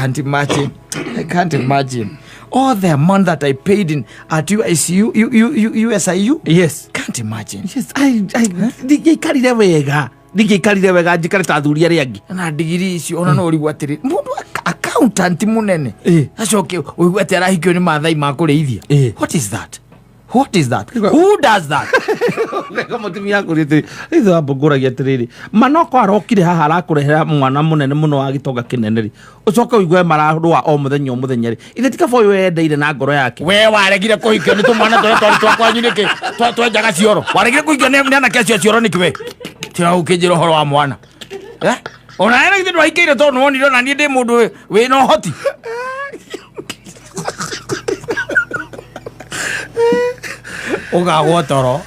Can't imagine. I can't imagine. All the amount that I paid in at UICU, U, U, U, USIU. Yes. Can't imagine. Yes, ndingĩikarire wega, ndingĩikarire wega njikare ta athuri arĩa angĩ. Na ndigiri icio ona no ũrigwo atĩrĩ, mũndũ accountant mũnene acoke ũigue atĩ arahikio nĩ Mathai ma kũrĩithia. What is that? What is that? Who does that? Ũkaigua mũtumia akũria atĩrĩ, ithe wa mbũngũragia atĩrĩrĩ, manoko arokire haha arakũrehera mwana mũnene mũno wa gĩtonga kĩnene rĩ, ũcoke ũigue mararũa o mũthenya o mũthenya rĩ, ithe ti kaba ũyũ endeire na ngoro yake. We waregire kũhikio nĩ tũmwana tũrĩa twarĩ twa kwanyu nĩkĩ? Twenjaga cioro. Waregire kũhikio nĩ anake acio a cioro nĩkĩ we? Tiga gũkĩnjĩra ũhoro wa mwana. Eh? Ona we githĩ ndwahikĩire tondũ nĩwonire ona niĩ ndĩ mũndũ wĩna ũhoti. Ũkagwo toro.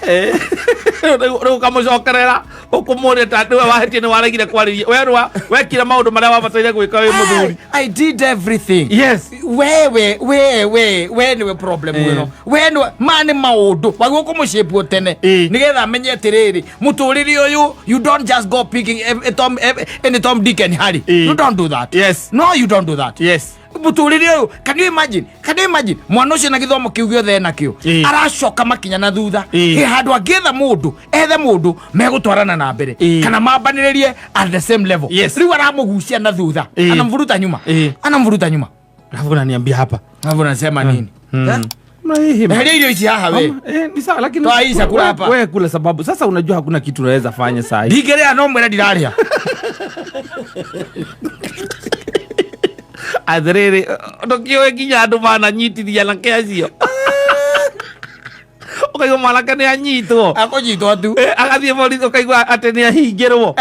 Rĩu ũkamũcokerera ũkũmũria ta nĩwe wahĩtie, nĩ waregire kwarĩria we nĩwe wekire maũndũ marĩa wabataire gwĩka wĩ mũthuri. I did everything. Yes. Wewe wewe we niwe problem ĩno, we niwe ma nĩ maũndũ wagwo kũmũcĩpwo tene nĩgetha amenye atĩrĩrĩ, mũtũrĩre ũyũ, you don't just go picking Tom, any Tom, Dick and Harry. You don't do that. No, you don't do that. Mũtũrĩre ũyũ, can you imagine, can you imagine mwana ũcio na gĩthomo kĩu gĩothe enakĩo aracoka makinya na thutha? He handũ angĩetha mũndũ, ethe mũndũ megũtwarana na mbere kana mambanĩrĩrie at the same level. Rĩu aramũgucia na thutha. Anamvuruta nyuma. Anamvuruta nyuma. Alafu unaniambia hapa. Alafu unasema nini? Eh? Eheria irio ici haha we. Ni sawa, lakini Toa hii chakula hapa. Wewe kula, sababu sasa unajua hakuna kitu unaweza fanya saa hii. Ndingĩrĩa, no mwĩre ndirarĩa. Atĩrĩrĩ, ndũkĩũĩ nginya andũ mananyitithia anake acio, ũkaigua mwanake nĩ anyitwo. Akũnyitwo tu. Agathiĩ borithi, ũkaigua atĩ nĩ ahingĩrwo.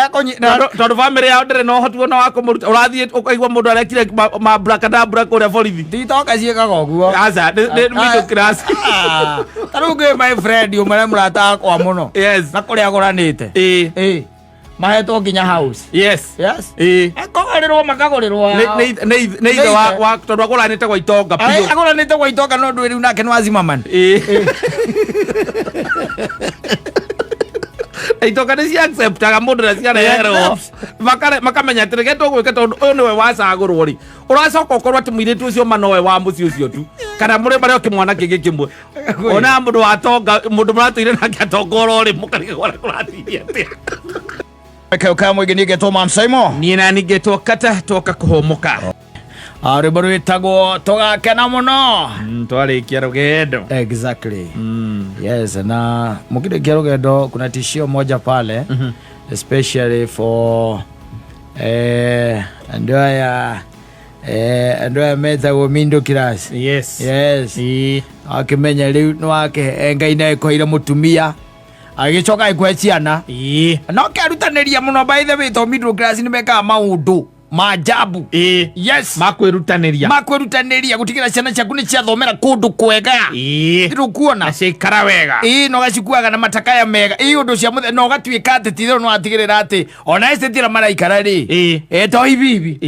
Tondũ bamĩrĩ yao ndĩrĩ na ũhoti ona wa kũmũruta. Ũrathiĩ ũkaigua mũndũ arekire mabrakadabra kũrĩa borithi. Titoka ciĩkaga ũguo. Aca, nĩ middle class. Ah, ta rĩu ngĩ my friend ũmwe nĩ mũrata wakwa mũno na kũrĩa agũranĩte. Mahetwo nginya house. Yes. Akagũrĩrwo, makagũrĩrwo yao. Nĩ ithe wa tondũ agũranĩte gwa itonga biũ. Agũranĩte gwa itonga, no ndwĩ rĩu nake nĩ wa Zimmerman. Na itonga nĩ cia acceptaga mũndũ na ciareherwo. Makamenya atĩ reke tũgwĩka tondũ ũyũ nĩwe wacagũrwo rĩ, ũracoka ũkorwo atĩ mũirĩtu ũcio ma nowe wa mũciĩ ũcio tu, kana mũrĩ marĩ o kĩmwana kĩngĩ kĩmwe, ona mũndũ wa tonga, mũndũ mũratũire nake atonga oro rĩ, mũkarigwo ũrĩa kũrathiĩ atĩa. Kau ka mũingĩ, niĩ ngetwo Man Simon. Niĩ nani ngetwo Kata, toka kũhũmũka. Ah, rwĩmbo rwĩtagwo Tũgakena Mũno. Twarĩkia rũgendo. Exactly. Yes, na mkirĩkia rũgendo kuna tishio moja pale, especially for andũ aya, andũ aya metagwo middle class. Yes. Akĩmenya rĩu nĩ wake Ngai nĩ agĩkũheire mũtumia, agĩcoka agĩkũhe ciana, no kerutanĩria mũno. By the way, to middle class nĩ mekaga maũndũ ma ajabu. Yes. Makwĩrutanĩria. Makwĩrutanĩria gũtigĩra ciana ciaku nĩ ciathomera kũndũ kwega. Ndũkuona? Na ciaikara wega. Ĩĩ, na ũgacikuaga na matakaya mega, ĩ ũndũ cia mũthenya, na ũgatuĩka atĩ titherũ no watigĩrĩra atĩ ona estate ĩrĩa maraikara rĩ, to hivi hivi.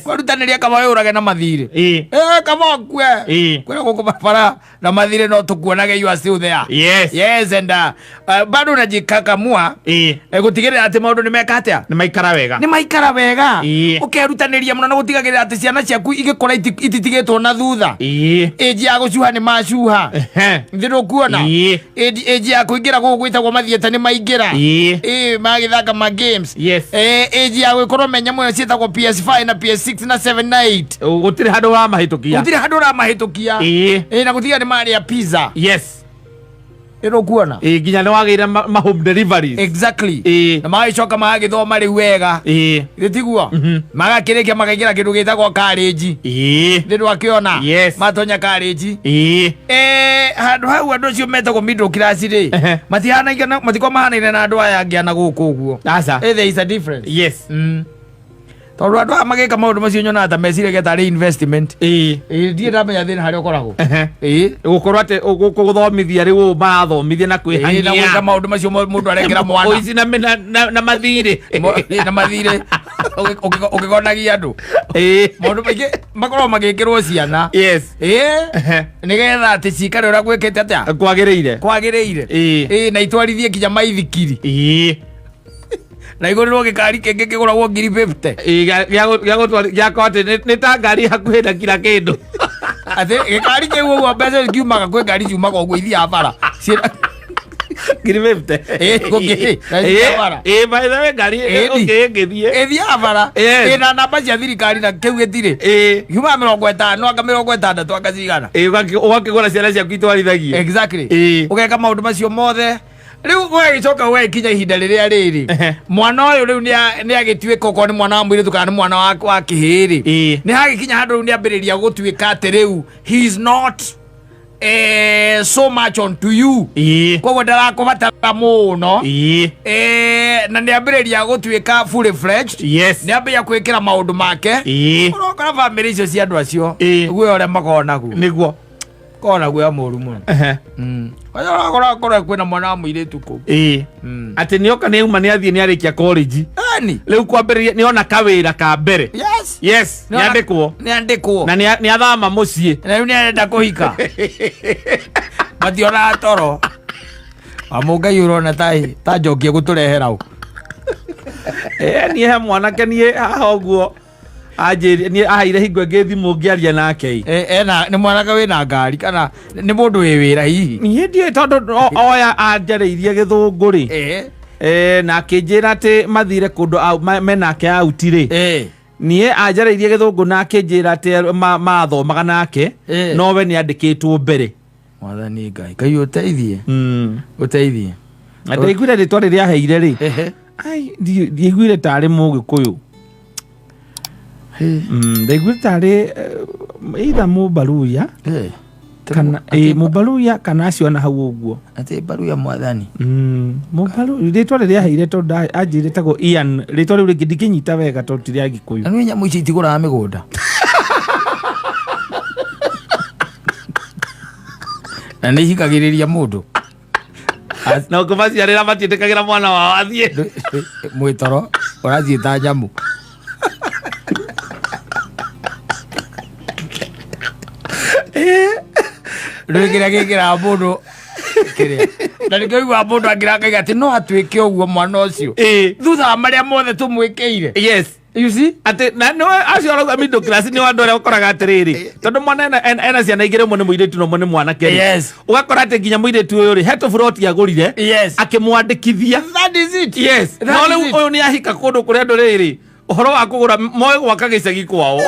Kwĩrutanĩria kaba wĩũrage na mathirĩ. Kaba ũkue. Kwĩra gũkũ barabara na mathirĩ no tũkuonage, you are still there. Yes, and bado unajikakamua gũtigĩrĩra atĩ maũndũ nĩ meka atĩa? Nĩ maikara wega. Nĩ maikara wega. Ũkerutanĩria mũno na gũtigagĩrĩra atĩ ciana ciaku igĩkũra ititigĩtwo na thutha. Ĩnji ya gũcuha nĩ macuha. Thĩ ndũkuona? Ĩnji ya kũingĩra gũkũ gwĩtagwo mathieta nĩ maingĩra. Ĩ magĩthaka ma games. Ĩnji ya gũgĩkorwo me nyamũ ĩyo ciĩtagwo PS5 na PS6 na 7 na 8. Gũtirĩ handũ ũramahĩtũkia. Gũtirĩ handũ ũramahĩtũkia. Na gũtiga nĩ marĩa pizza. Ĩrũkuona? Nginya nĩ wagĩire ma home deliveries. Exactly. Na magagĩcoka magagĩthoma rĩu wega. Githĩ tiguo? Magakĩrĩkia makaingĩra kĩndũ gĩtagwo karĩnji. Thĩ ndwakĩona? Yes. Matonya karĩnji. Handũ hau andũ acio metagwo middle class rĩ, matihanaine matikorwo mahanaine na andũ aya angĩ ana gũkũ ũguo. Aca. There is a difference. Tondũ andũ aya magĩka maũndũ macio nyonaga ta meciragia tarĩ investment. Ndirĩ ndamenya thĩna harĩa ũkoragwo. Gũkorwo atĩ gũthomithia rĩu ũũ marathomithia na Na gwĩka kwĩhangia maũndũ macio mũndũ arekĩra mwana. Ũici na mathirĩ. Na mathirĩ ũkĩgonagia andũ. Maũndũ maingĩ makoragwo magĩkĩrwo ciana. Nĩgetha atĩ cikare ũrĩa gwĩkĩte atĩa? Kwagĩrĩire. Kwagĩrĩire. Na itwarithie nginya maithikiri. Na igũrĩrwo gĩkari kĩngĩ kĩgũragwo ngiri 50. Ĩ, gĩa gũtwari gĩakwa atĩ nĩ ta ngari hakuhĩ na kila kĩndũ. Atĩ gĩkari kĩu ũguo mbeca kiumaga, kwĩ ngari ciumaga ũguo ithiaga bara. Ngiri 50. Ĩ, gũkĩ, na ithiaga bara. Ĩ, by the way, ngari Ĩni. ĩngĩthiĩ. Ĩthiaga bara. Yes. Ĩna namba cia thirikari na kĩu gĩtirĩ. Kiumaga 50 anga 60 anga cigana. Ĩ, ũgakĩgũra ciana ciaku itwarithagie. Ũgeka maũndũ macio mothe, rĩu ũgagĩcoka ũgagĩkinya ihinda rĩrĩa rĩrĩ mwana ũyũ rĩu nĩ agĩtuĩka, okorwo nĩ mwana wa mũirĩtu kana nĩ mwana wa kĩhĩĩ rĩ, nĩ hagĩkinya handũ rĩu nĩ ambĩrĩria gũtuĩka atĩ rĩu he is not so much on to you. Koguo ndarakũbatara mũno. Na nĩ ambĩrĩria gũtuĩka fully fledged. Nĩ ambĩrĩria kwĩkĩra maũndũ make. Ũrokora bamĩrĩ icio cia andũ acio guoya ũrĩa makoragwo naguo, koragwo na guoya mũru mũno. Ũrakora korwo kwĩna mwana wa mũirĩtu kũu. Atĩ nĩoka, nĩ auma, nĩ athiĩ, nĩ arĩkia college. Ani. Rĩu kwambĩrĩria nĩ ona kawĩra ka mbere. Yes, nĩ andĩkwo. Nĩ andĩkwo. Na nĩ athama mũciĩ. Na rĩu nĩ arenda kũhika, mationaga toro. Amũ Ngai, ũrona ta njoki egũtũrehera ũ? Niĩ he mwanake niĩ haha ũguo anjĩrire, niĩ aheire hingo ĩngĩ thimũ ngĩaria nake ĩ. Ena nĩ mwanake wĩna ngari kana nĩ mũndũ wĩ wĩra hihi? Niĩ ndiũĩ tondũ oya anjarĩirie gĩthũngũ rĩ. Na akĩnjĩra atĩ mathire kũndũ menake auti rĩ. Niĩ anjarĩirie gĩthũngũ na akĩnjĩra atĩ mathomaga nake. No we nĩ andĩkĩtwo mbere. Mwathani Ngai, Ngai ũteithie. Ũteithie. Na ndaiguire rĩtwa rĩrĩa aheire rĩ. Ai, ndiaiguire tarĩ mũgĩkũyũ. Ndaiguire tarĩ either mũbaruya kana mũbaruya kana acio ona hau ũguo. Atĩ mbaruya, mwathani. Mũbaru rĩtwa rĩrĩa aheire tondũ anjĩrire tagwo Ian, rĩtwa rĩu rĩngĩ ndingĩnyita wega tondũ ti rĩa gĩkũyũ. Na nĩ nyamũ ici itigũraga mĩgũnda na nĩ ihikagĩrĩria mũndũ. Na ũkĩmaciarĩra matiĩtĩkagĩra mwana wao athiĩ. Mwĩtoro ũrathiĩ ta nyamũ. Rĩu kĩrĩa gĩkĩraga mũndũ kĩrĩa na nĩkĩo ũiguaga mũndũ angĩrakaiga atĩ no atuĩke ũguo mwana ũcio thutha wa marĩa mothe tũmwĩkĩire. You see? Atĩ na nĩwe acio arauga middle class nĩ andũ arĩa ũkoraga atĩrĩrĩ, tondũ mwana ena ciana igĩrĩ, ũmwe nĩ mũirĩtu na ũmwe nĩ mwanake rĩ. Ũgakora atĩ nginya mũirĩtu ũyũ rĩ, he tũburoti agũrire akĩmwandĩkithia. That is it. That No is rĩu it. ũyũ nĩ ahika kũndũ kũrĩa andũ rĩrĩ ũhoro wa kũgũra moe gwaka gĩcagi kwao.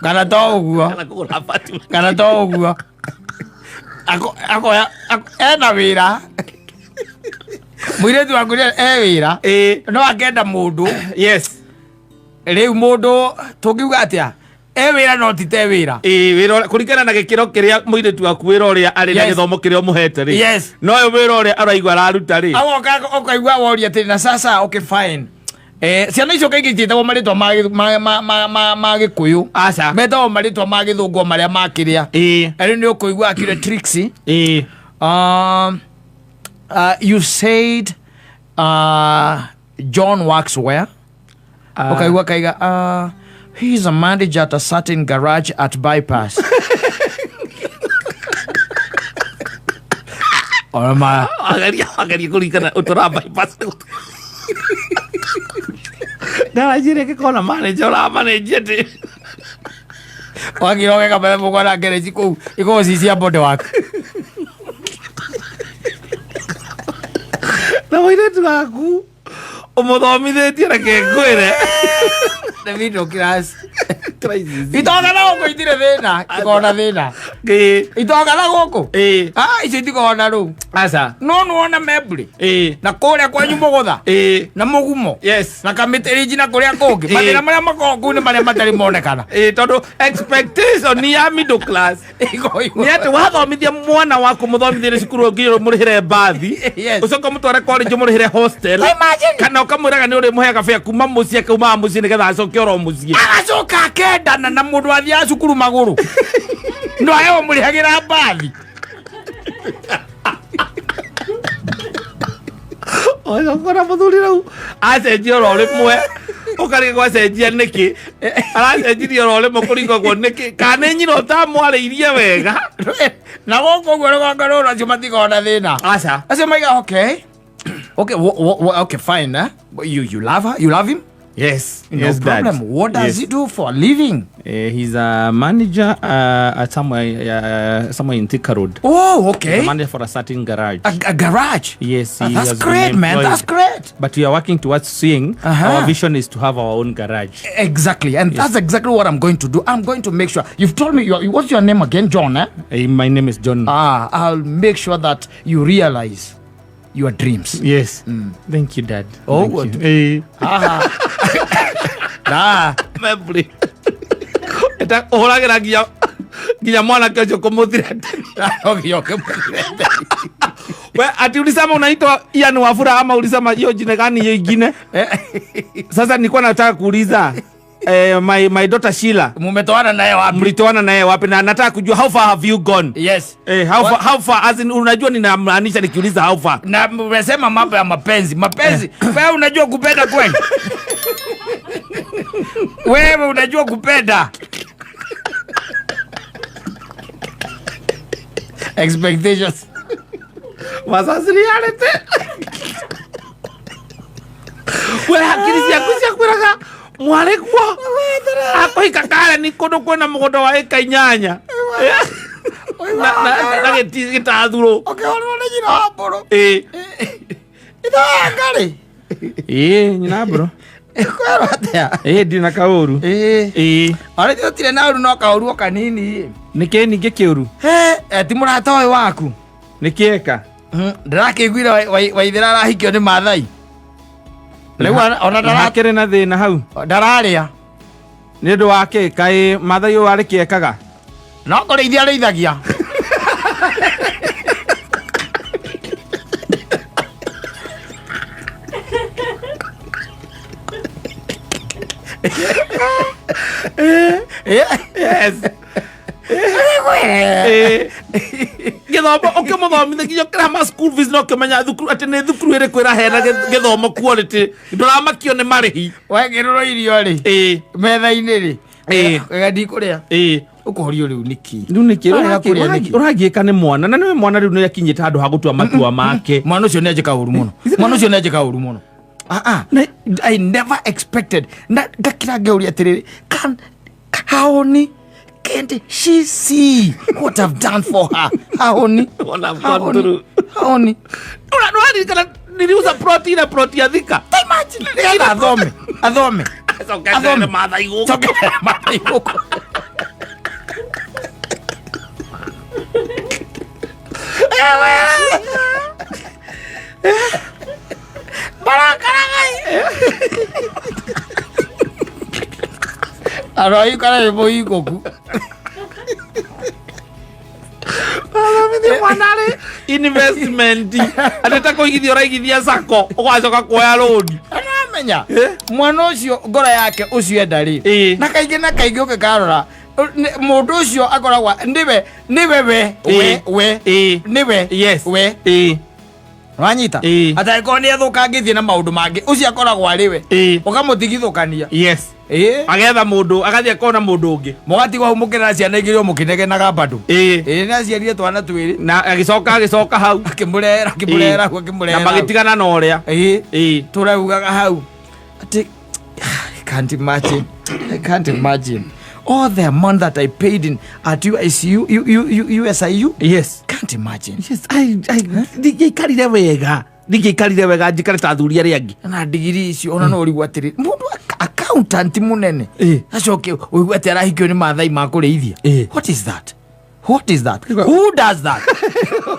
Kana to ũguo. Kana kũgũra apartment. Kana to ũguo. Akoya ena wĩra, mũirĩtu waku e wĩra, no akenda mũndũ. Rĩu mũndũ tũngiuga atĩa, e wĩra no ti te wĩra. Ĩĩ, wĩra kũringana na gĩkĩro kĩrĩa mũirĩtu waku, wĩra ũrĩa arĩ na gĩthomo kĩrĩa ũmũhete rĩ, no ũyũ wĩra ũrĩa araigua araruta rĩ. Agoka ũkaigua woria atĩrĩ, na sasa, okay, fine. Ciana icio kaingĩ itiĩtagwo marĩtwa ma gĩkũyũ. Aca. Metagwo marĩtwa ma gĩthũngũ o marĩa makĩrĩa. Rĩu nĩ ũkũigua akire Trixie. You said John works where? Ukaigua kaiga, he is a manager at a certain garage at bypass. Ona ma Ageria ageria kũringana ũtũra bypass garaji ĩrĩa ĩngĩkorwo na manager ũramanage atĩ. Wagira ũgeka mbere mũgwana ngereji kũu ikorwo ci cia body work. Na mũirĩtu waku ũmũthomithĩtie, reke ngwĩre. The middle class. Crisis. Itonga na gũkũ itirĩ thĩna, itikoragwo na thĩna. Itonga na gũkũ. Ah, icio itikoragwo na rũu. Aca. No nĩwona membri na kũrĩa kwanyu mũgũtha na mũgumo na kamĩtĩrinji na kũrĩa kũngĩ, mathĩna marĩa makoragwo kũu nĩ marĩa matarĩ monekana. Ĩĩ, tondũ expectation ya middle class nĩ atĩ wathomithia mwana waku, mũthomithie cukuru nginya ũmũrĩhĩre mbathi, ũcoke ũmũtware college, ũmũrĩhĩre hostel. Imagine. Kana ũkamwĩraga nĩ ũrĩmũheaga bĩa kuma mũciĩ, akaumaga mũciĩ nĩgetha acoke oro mũciĩ. Agacoka akendana na mũndũ athiaga cukuru magũrũ no aheo mũrĩhagĩra mbathi. Ũgakora mũthuri rĩu acenjia oro rĩmwe, ũkarigwo acenjia nĩkĩ, aracenjirie oro rĩmwe kũringagwo nĩkĩ, kana nĩ nyina ũtamwarĩirie wega. Na gũkũ ũguo rũgongo rũrũ acio matikoragwo na thĩna. Aca. Acio maiga okay. Okay, okay, fine, eh? But you love her? You love him? Yes. No Yes, Dad. problem. What does Yes. he do for a living? He's a manager at somewhere in Thika Road. Oh, okay. He's a manager for a certain garage. A garage? Yes, Ah, he that's has been great, man. employed. That's great. But we are working towards seeing. Our vision is to have our own garage. Exactly. And that's exactly what I'm going to do. I'm going to make sure. You've told me, what's your name again, John? Eh? My name is John. I'll make sure that you realize your dreams. Yes. Thank you, Dad. Oh, Thank what? you. Eh. Nah. Memory. Eta ũhũragĩra nginya mwanake ũcio kũmũthirete. We ati ulisema unaitwa Ian Wafula ama ulisema hiyo jina gani hiyo ingine? Sasa nilikuwa nataka kuuliza my daughter Sheila, Mumetoana naye wapi? mlitoana naye wapi? Na nataka kujua how far have you gone? Yes. How far, how far as in, unajua ninamaanisha nikiuliza how far. Na mmesema mambo ya mapenzi. Mapenzi. Wewe unajua kupenda kweli? Wewe unajua kupenda? Expectations. Wazazi reality. We hakiri ciaku ciakwĩraga mwarĩ kuo akũhika Karen kũndũ kwĩna mũgũnda wa ĩka 8 na gĩtathurũ. Ũkĩhũrwo nĩ nyina wa mbũrũ. Ĩĩ. Ithanga rĩ. Ĩĩ, nyina wa mbũrũ. Ĩkwĩrwo atĩa? Ĩĩ, ndirĩ na kaũru. Ĩĩ. Ĩĩ. Ona ithuĩ tũtirĩ na ũru no kaũru o kanini. Nĩkĩ ningĩ kĩũru? He, ti mũrata ũyũ waku. Nĩkĩ eka? Ndĩrakĩiguire Waithĩra arahikio nĩ Maathai. Rĩu ona Hakĩrĩ na thĩna hau. ndararĩa. Nĩ ũndũ wa kĩ? Kaĩ Maathai ũyũ arĩ kĩ ekaga? No kũrĩithia arĩithagia. Yes. Gĩthomo ũkĩmũthomithagia ũkĩrĩha ma school fees na ũkĩmenya thukuru atĩ nĩ thukuru ĩrĩkũ ĩraheana gĩthomo quality, ndũramakio nĩ marĩhi. Wekĩrĩrwo irio rĩ, metha-inĩ rĩ, ĩga ndikũrĩa. Ũkorio rĩu nĩkĩ? Rĩu nĩkĩ? Ũrarega kũrĩa nĩkĩ? Ũragiĩka nĩ mwana, na nĩwe mwana rĩu nĩ akinyĩte handũ ha gũtua matua make. Mwana ũcio nĩ anjĩka ũru mũno. Mwana ũcio nĩ anjĩka ũru mũno. I never expected. Na ngakira ngĩũria atĩrĩrĩ, haoni? Can't she see what I've done for her? Haoni? What I've gone Haoni? through. Haoni? Ũraririkana niliuza plot na plot ya Thika? Imagine. Nĩgetha athome. Athome. Acoke Athome. Maathai gũkũ. Acoke Maathai gũkũ. Aroikara wĩ mũhingũku. Athomithia mwana rĩ investment. Atĩ ta kũigithia ũraigithia sacco, ũgacoka kuoya rũni. Aramenya. Mwana ũcio ngoro yake ũcio enda rĩ. Na kaingĩ na kaingĩ ũngĩkarora, mũndũ ũcio akoragwo nĩwe, nĩwe we, we, we, nĩwe, we. Wanyita? Atangĩkorwo nĩ athũkangĩtie na maũndũ mangĩ, ũcio akoragwo arĩ we. Ũkamũtigithũkania. Agetha mũndũ, agathiĩ akona mũndũ ũngĩ. Mũgatigwo hau mũkĩrera ciana igĩrĩ o mũkĩnegenaga bado. Nĩ aciarire twana twĩrĩ. Na agĩcoka hau. Akĩmũrera, akĩmũrera hau, akĩmũrera Na hau. magĩtigana na ũrĩa. Tũraugaga hau atĩ, I can't imagine. I can't imagine. All the amount that I paid in at UICU, U, U, U, USIU. Yes. Can't imagine. Yes, I, ndingĩikarire wega. Ndingĩikarire wega njikare ta athuri arĩa angĩ. Na ndigiri icio ona no ũrigwo atĩrĩ, mũndũ accountant mũnene. Acoke ũigue atĩ arahikio nĩ Maathai ma kũrĩithia. What is that? What is that? Who does that?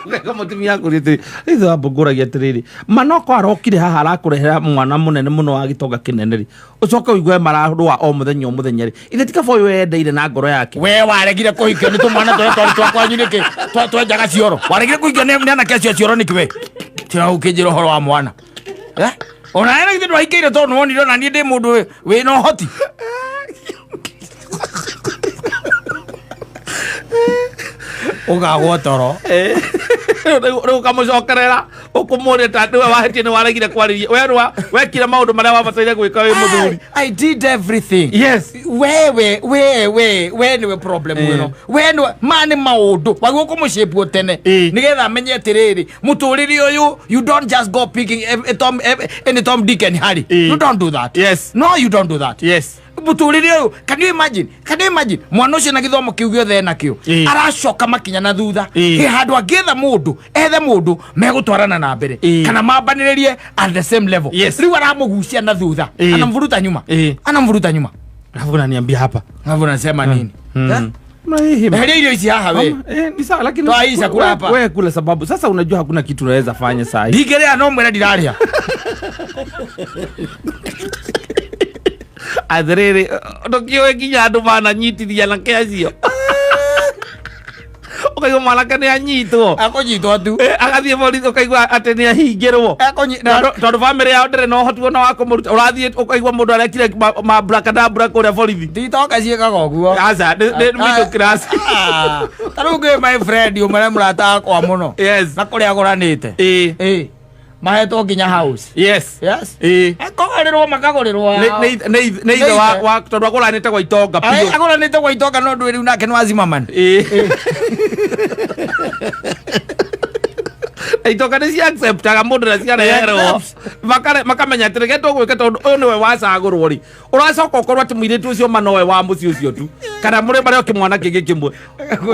Ũkaigua mũtumia akũria atĩrĩ, ithe wa mbũngũragia atĩrĩrĩ, manoko arokire haha arakũrehera mwana mũnene mũno wa gĩtonga kĩnene rĩ, ũcoke ũigue mararũa o mũthenya o mũthenya rĩ, ithe ti kaba ũyũ endeire na ngoro yake. We waregire kũhikio nĩ tũmwana tũrĩa twarĩ twa kwanyu nĩkĩ? Twenjaga cioro. Waregire kũhikio nĩ anake acio a cioro nĩkĩ we? Tiga gũkĩnjĩra ũhoro wa mwana. Ona we githĩ ndwahikĩire tondũ nĩwonire ona niĩ ndĩ mũndũ wĩna ũhoti. Ũkagwo toro. Rĩu ũkamũcokerera, Ũkũmũria ta nĩwe wahĩtie, nĩ waregire kwarĩria we nĩwa wekire maũndũ marĩa wabataire gwĩka wĩ mũthuri. I did everything. Wewe we we niwe problem ĩno, we niwe ma nĩ maũndũ wagĩrĩirwo kũmũcĩpwo tene nĩgetha amenye atĩrĩrĩ, mũtũrĩre ũyũ, you don't just go picking any Tom, Dick and Harry. You don't do that. No, you don't do that. Mũtũrĩre ũyũ, can you imagine, can you imagine mwana ũcio na gĩthomo kĩu gĩothe enakĩo aracoka makinya na thutha? He handũ angĩetha mũndũ, ethe mũndũ megũtwarana na mbere kana mambanĩrĩrie at the same level. Rĩu aramũgucia na thutha, anamvuruta nyuma. Anamvuruta nyuma. Alafu unaniambia hapa. Hapo nasema nini? Eh? Eheria irio ici haha we. Eh, ni sawa, lakini Toa hii chakula hapa. Wewe kula, sababu sasa unajua hakuna kitu unaweza fanya saa hii. Ndingĩrĩa, no mwĩre ndirarĩa. Atĩrĩrĩ, ndũkĩũĩ nginya andũ mananyitithia anake acio, ũkaigua mwanake nĩ anyitwo. Akũnyitwo tu. Eh, agathiĩ borithi, ũkaigua atĩ nĩ ahingĩrwo. Tondũ bamĩrĩ yao ndĩrĩ na ũhoti ona wa kũmũruta. Ũrathiĩ ũkaigua mũndũ arekire mabrakadabra kũrĩa borithi. Titoka ciĩkaga ũguo. Aca, nĩ middle class. Ah, ta rĩu ngĩ my friend ũmwe nĩ mũrata wakwa mũno na kũrĩa agũranĩte. Ĩ mahetwo nginya house. Yes. Akagũrĩrwo, makagũrĩrwo yao. Nĩ ithe wa tondũ agũranĩte gwa itonga Ai, biũ. Agũranĩte gwa itonga, no ndwĩ rĩu nake nĩ wa Zimmerman. Na itonga nĩ cia acceptaga mũndũ na ciareherwo. Makamenya atĩ reke tũgwĩka tondũ ũyũ nĩwe wacagũrwo rĩ, ũracoka ũkorwo atĩ mũirĩtu ũcio ma nowe wa mũciĩ ũcio tu kana mũrĩ marĩ o kĩmwana kĩngĩ kĩmwe.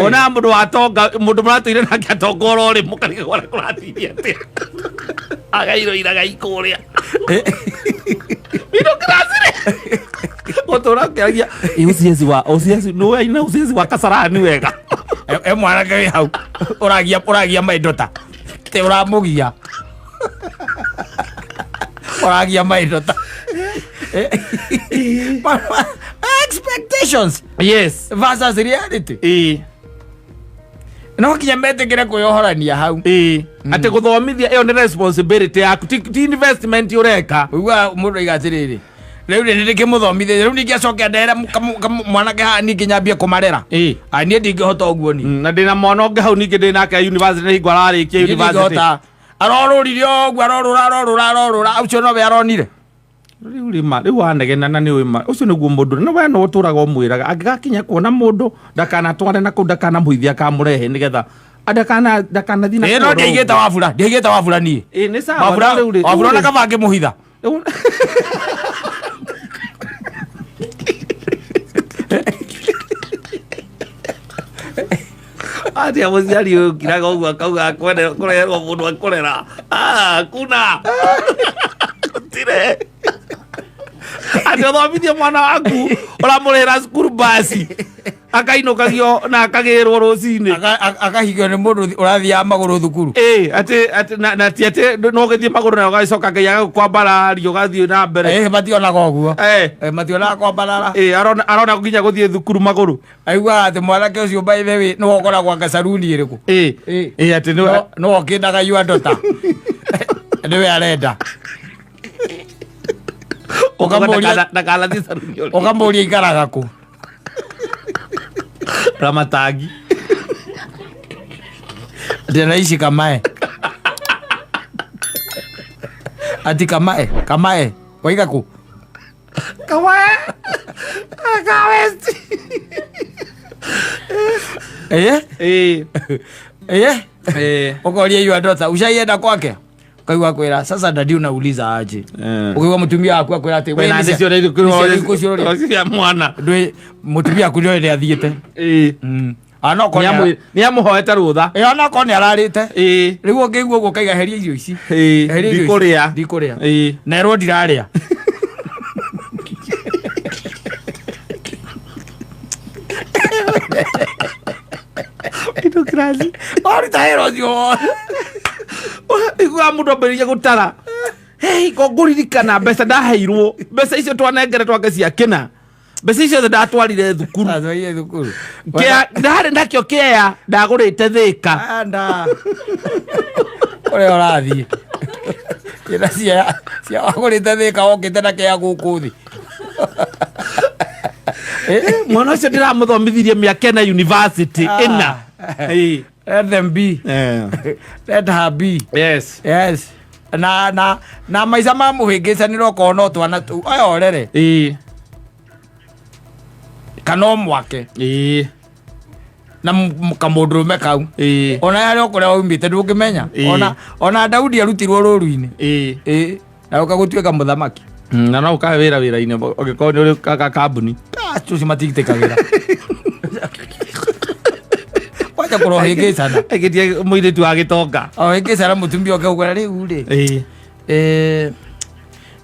Ona mũndũ watonga, mũndũ mũratũire nake atonga oro rĩ, mũkarigwo ũrĩa kũrathiĩ atĩa, agairwo iragai kũrĩa middle class rĩ, gũtũra ũkĩaragia ĩ ũcieci wa ũcieci nĩ aina ũcieci wa Kasarani wega. E mwanake wĩ hau ũragia maindo ta te ũramũgia, ũragia maindo ta expectations versus reality. No kinya metĩkĩre kwĩyohorania hau. Ĩ, atĩ gũthomithia ĩyo nĩ responsibility yaku, ti investment ũreka. Ũiguaga mũndũ aiga atĩrĩrĩ, rĩu nĩ ndĩkĩmũthomithia, rĩu ningĩ acoke ndere mwanake haha, ningĩ nyambie kũmarera. Ai, niĩ ndingĩhota ũguo ni. Na ndĩna mwana ũngĩ hau ningĩ ndĩ nake university, nĩ hingo ararĩkia Niĩ university. ndingĩhota, arorũrire ũguo, arorũra, arorũra, arorũra, ũcio nowe aronire. Rĩu rĩma rĩu wanegena na nĩ ũĩ ũcio nĩguo mũndũ no we no ũtũraga ũmwĩraga angĩgakinya kuona mũndũ ndakanatware na kũu, ndakanamũithie, akamũrehe nĩgetha ndakanathiĩ na Ĩ, no kũu. ndiaigĩte wabura, ndiaigĩte wabura niĩ. Ĩ, nĩ sawa. Wabura. Rĩu rĩ- Wabura rĩu ona rĩ- kaba ngĩmũhitha. Atia mũciari ũyũ ũkiraga ũguo akauga akwende kũreherwo mũndũ akũrera. Ah, kuna gũtirĩ atĩ ũthomithie mwana waku, ũramũrĩhĩra cukuru, basi akainũkagio na akagĩrwo rũcinĩ. Akahigio nĩ mũndũ ũrathiaga magũrũ thukuru. Ĩ, atĩ na ti atĩ no ũgĩthiĩ magũrũ na ũgagĩcoka Ngai agagũkwambararia ũgathiĩ na mbere. Ĩ, mationaga ũguo. Eh. Ĩ, mationaga kwambarara. Ĩ, arona nginya gũthiĩ thukuru magũrũ. Aiguaga atĩ mwanake ũcio, by the way, nĩwe ũkoragwo anga saruni ĩrĩkũ. Ĩ. Ĩ. Ĩ, atĩ nĩwe. No ũkĩndaga your daughter, nĩwe arenda. Ndakanathiĩ saruni ũrĩa. Ũkamũria ikaraga kũ. Ramatangi. Ati anaishi Kamae, ati Kamae, Kamae waiga kũ? Kamae Kawesti. Ĩ. Ĩ. Ĩ. Ĩ. Ũkoria your daughter ushaienda kwake, ukaigua kwĩra, "Sasa daddy, unauliza aje?" Ũkaigua mũtumia waku akwĩra atĩ, "We, Wena nĩ nĩ nĩ ciana ciũria." cia mwana. Ndwĩ mũtumia waku nĩoĩ nĩ athiĩte. Ĩ. Ana okorwo Nĩ amũhoete rũtha. Ĩ, ona okorwo nĩ ararĩte. Ĩ. Rĩu ũngĩigua ũguo ũkaiga, heria irio ici. Ĩ. Heria irio ici. Ndikũrĩa. Ndikũrĩa. Ĩ. Na erwo ndirarĩa. Middle class. Waruta wĩra ũcio wothe. Iguaga mũndũ ambĩrĩria gũtara, hei, ko ngũririkana mbeca ndaheirwo, mbeca icio twanengere twake cia kĩna, mbeca icio ciothe ndatwarire thukuru. Atwarire thukuru. Ndarĩ nakĩo kĩea ndagũrĩte Thĩka. Anda kũrĩa ũrathiĩ kĩna cia wagũrĩte Thĩka, wokĩte na kĩa gũkũ thĩ. Mwana ũcio ndĩramũthomithirie mĩaka ĩna university ĩna. Ĩĩ. Let them be. Let her be. Yes. Yes. Na maica ma mũhĩngĩcanĩro okorwo no twana tũu aya orere kana o mwake na kamũndũrũme kau ona harĩa o kũrĩa waumĩte ndũngĩmenya. Ona Daudi arutirwo rũru-inĩ. Ĩĩ, na ũka gũtuĩka mũthamaki. Na no ũkahe wĩra wĩra-inĩ ũngĩkorwo nĩ ũrĩ kambuni. Tũcio matigitĩkagĩra kwanja kũrohĩngĩcana. Aigĩtie mũirĩtu wa gĩtonga. Ohĩngĩcana mũtumia ũke ũkwĩra rĩu rĩ,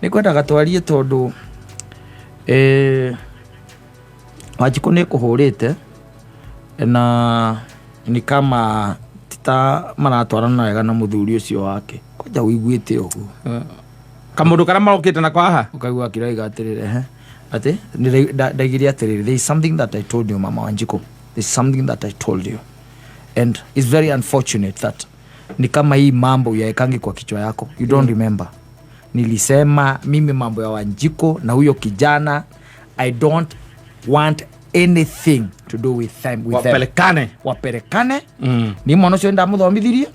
nĩ kwendaga twarie tondũ Wanjikũ nĩ kũhũrĩte na ni kama tita maratwarana wega na mũthuri ũcio wake. Kwanja ũiguĩte ũguo. Kamũndũ karĩa marokĩte nako haha. Ũkaigua akĩrauga atĩrĩrĩ, ehe, atĩ ndaigire atĩrĩrĩ, there is something that I told you, Mama Wanjikũ. There is something that I told you. And it's very unfortunate that ni kama hii mambo yaekangi kwa kichwa yako. You don't remember. Nilisema mimi mambo ya Wanjiko na huyo kijana, I don't want anything to do with them. With them. Wapelekane. Wapelekane. Ni mwana ũcio ndamũthomithirie.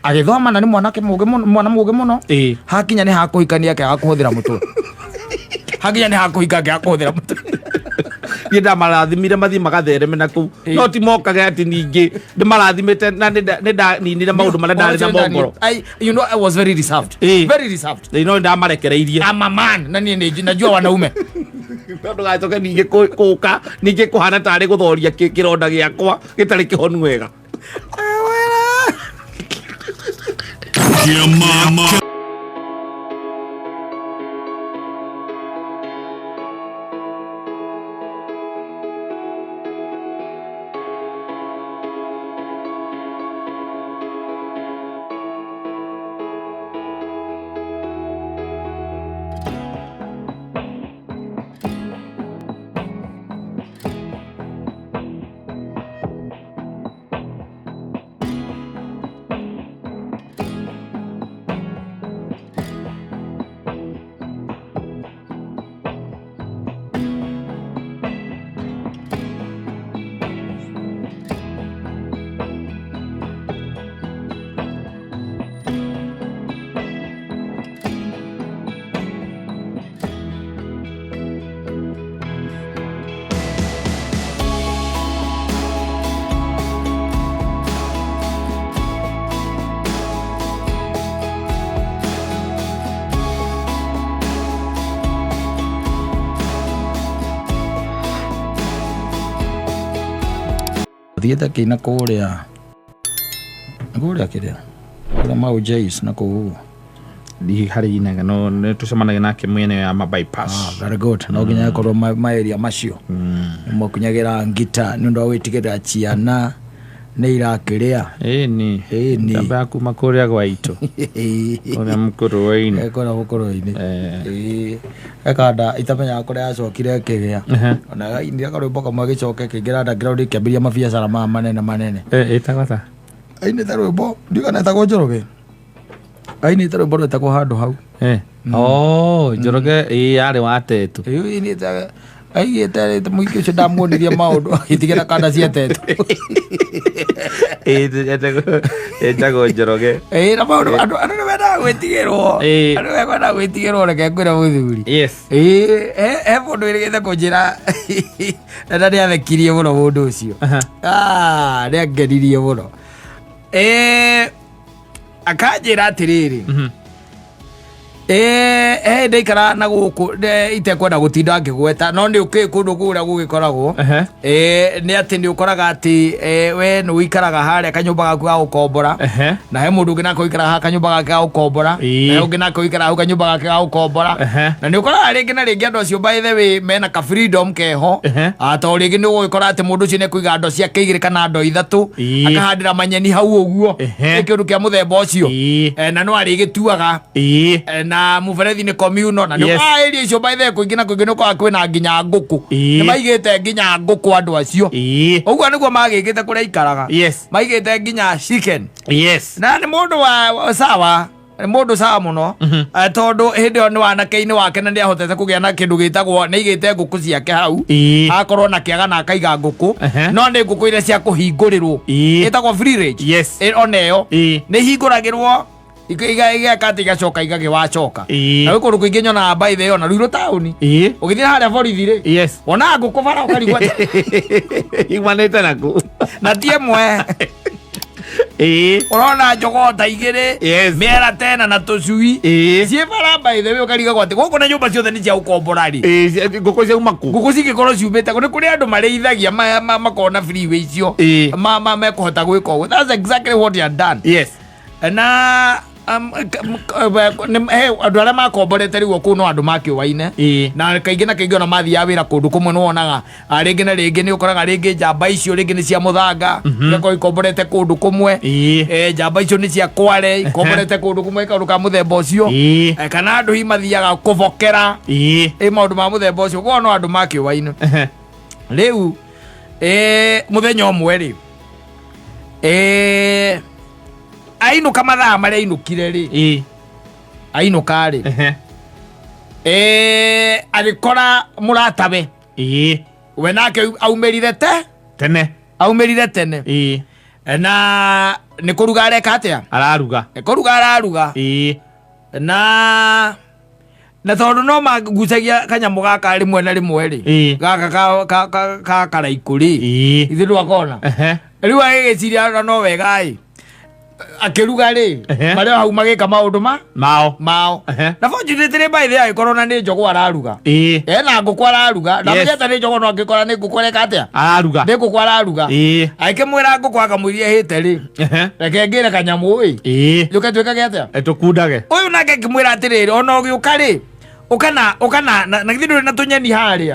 Agĩthoma na nĩ mwanake mũũgĩ mũno, mwana mũũgĩ mũno. Hakinya nĩ hakũhikania akĩaga kũhũthĩra mũtwe. Hakinya nĩ hakũhika akĩaga kũhũthĩra mũtwe. Niĩ ndamarathimire mathiĩ magathereme na kũu. No ti mokage atĩ ningĩ ndĩmarathimĩte na nĩ ndaninire maũndũ marĩa ndarĩ namo ngoro. I was very reserved. Very reserved. Ĩĩ, no ndamarekereirie. I'm a man, na niĩ nĩ najua wanaume. No ndũgacoke ningĩ kũka, ningĩ kũhana tarĩ gũthoria kĩronda gĩakwa gĩtarĩ kĩhonu wega. Mama. Thiĩte kĩina kũrĩa kũrĩa kĩrĩa kũrĩa Mau Jays na kũu ũguo. Ndihi harĩ inaga no nĩ tũcemanagia nake mwena ya ma bypass. Very good. No nginya akorwo ma area macio. Nĩmokinyagĩra ngita nĩ ũndũ wa gwĩtigĩra ciana nĩ irakĩrĩa. Ĩni. Ĩni. Tamba ya kuma kũrĩa gwa itũ. Kũrĩa mũkũrũ-inĩ. Kũrĩa mũkũrũ-inĩ. Ĩĩ. Ekanda itamenyaga kũrĩa yacokire ĩkĩgĩa. Ona ainire karwĩmbo kamwe gĩcoke kĩingĩra underground ĩkĩambĩrĩria mabiacara maya manene manene. Ĩtagwo ta? Ainĩte rwĩmbo, ndiũĩ kana ĩtagwo Njoroge. Ainĩte rwĩmbo rwĩtagwo handũ hau. Oh, Njoroge, ĩĩ, yarĩ wa Tetu. Ĩĩ, ainĩte, aigĩte mũingĩ ũcio ndamuonirie maũndũ, agĩtigĩra kanda cia Tetu. Ĩĩ, ĩtagwo Njoroge. Ĩĩ, na maũndũ, andũ nĩ mendaga gwĩtigĩrwo. Andũ nĩ mendaga gwĩtigĩrwo, reke ngwĩre mũthuri. Ĩĩ, he mũndũ wĩrĩgĩte kũnjĩra, na nĩ athekirie mũno mũndũ ũcio. Nĩ angenirie mũno. Akanjĩra atĩrĩrĩ. Ndaikara na gũkũ, itekwenda gũtinda ngĩgweta, no nĩ ũkĩũĩ kũndũ kũrĩa gũgĩkoragwo. Nĩ atĩ nĩ ũkoraga atĩ, we nĩ ũikaraga harĩa kanyũmba gaku ga gũkombora. Na he mũndũ ũngĩ nake ũikaraga haha kanyũmba gake ga gũkombora. Na he ũngĩ nake ũikaraga hau kanyũmba gake ga gũkombora. Na nĩ ũkoraga rĩngĩ na rĩngĩ andũ acio by the way mena ka freedom keho. To rĩngĩ nĩ ũgũgĩkora atĩ mũndũ ũcio nĩ ekũiga ndoo ciake igĩrĩ kana ndoo ithatũ. Akahandĩra manyeni hau ũguo. Nĩ kĩndũ kĩa mũthemba ũcio. Na no arĩgĩtuaga. Na mũberethi nĩ communal, na nĩ ũkoraga area icio by the way kũingĩ na kũingĩ nĩ ũkoraga kwĩna nginya ngũkũ. Nĩ maigĩte nginya ngũkũ andũ acio. Ũguo nĩguo magĩkĩte kũrĩa aikaraga. Maigĩte nginya chicken. Na nĩ mũndũ wa sawa. Mũndũ sawa mũno. Tondũ hĩndĩ ĩyo nĩ wanake-inĩ wake na nĩ ahotete kũgĩa na kĩndũ gĩtagwo nĩ aigĩte ngũkũ ciake hau. Akorwo na kĩaga na akaiga ngũkũ. No nĩ ngũkũ iria cia kũhingũrĩrwo. Ĩtagwo free range. Ona ĩyo nĩ hingũragĩrwo igeka atĩ igacoka igagĩwacoka. Na gwĩ kũndũ kũingĩ nyonaga by the way ona Ruiru taũni. Ũgĩthiĩ harĩa borithi rĩ, wonaga ngũkũ bara ũkarigwo atĩ Imanĩte naku. Na ti ĩmwe. Ũrona njogota igĩrĩ, mĩera tena na tũcui ciĩ bara by the way, ũkarigagwo atĩ gũkũ na nyũmba ciothe nĩ cia gũkombora rĩ. Ngũkũ ciauma kũ? Ngũkũ cingĩkorwo ciumĩte kũ? Nĩ kũrĩ andũ marĩithagia makona freeway icio mekũhota gwĩka ũguo. That's exactly what they had done. Na he andũ arĩa makomborete rĩu kũu no andũ makĩũaine. Na kaingĩ na kaingĩ ona mathiaga wĩra kũndũ kũmwe nĩ wonaga rĩngĩ na rĩngĩ nĩ ũkoraga rĩngĩ njamba icio rĩngĩ nĩ cia mũthanga, igakorwo ikomborete kũndũ kũmwe. Njamba icio nĩ cia kware ikomborete kũndũ kũmwe, kaũndũ ka mũthemba ũcio. Kana andũ hihi mathiaga kũbokera ĩ maũndũ ma mũthemba ũcio koguo no andũ makĩũaine. Rĩu mũthenya ũmwe rĩ, ainũka mathaa marĩa ainũkire rĩ, ainũka rĩ, agĩkora mũratawe we nake aumĩrire te Tene. Aumĩrire tene. Na nĩ kũruga areka atĩa? Araruga. Nĩ kũruga araruga. Na tondũ no magucagia kanyamũ gaka rĩmwe na rĩmwe rĩ, gaka ka karaikũ rĩ, ithuĩ ndwakona. Rĩu agĩgĩciria ona no wega ĩ akĩruga rĩ, marĩ o hau magĩka maũndũ ma mao. Mao. Na fortunately by the way agĩkorwo na nĩ njogwo araruga. Ena ngũkũ araruga. Ndamenyete nĩ njogwo no angĩkora nĩ ngũkũ areka atĩa? Araruga. Nĩ ngũkũ araruga. Agĩkĩmwĩra ngũkũ akamwĩria hĩte rĩ, reke ngĩre kanyamũ ĩ, njũke twĩkage atĩa? Tũkundage. Ũyũ nake akĩmwĩra atĩrĩrĩ, ona ũgĩũka rĩ, ũka na githĩ ndũrĩ na tũnyeni harĩa?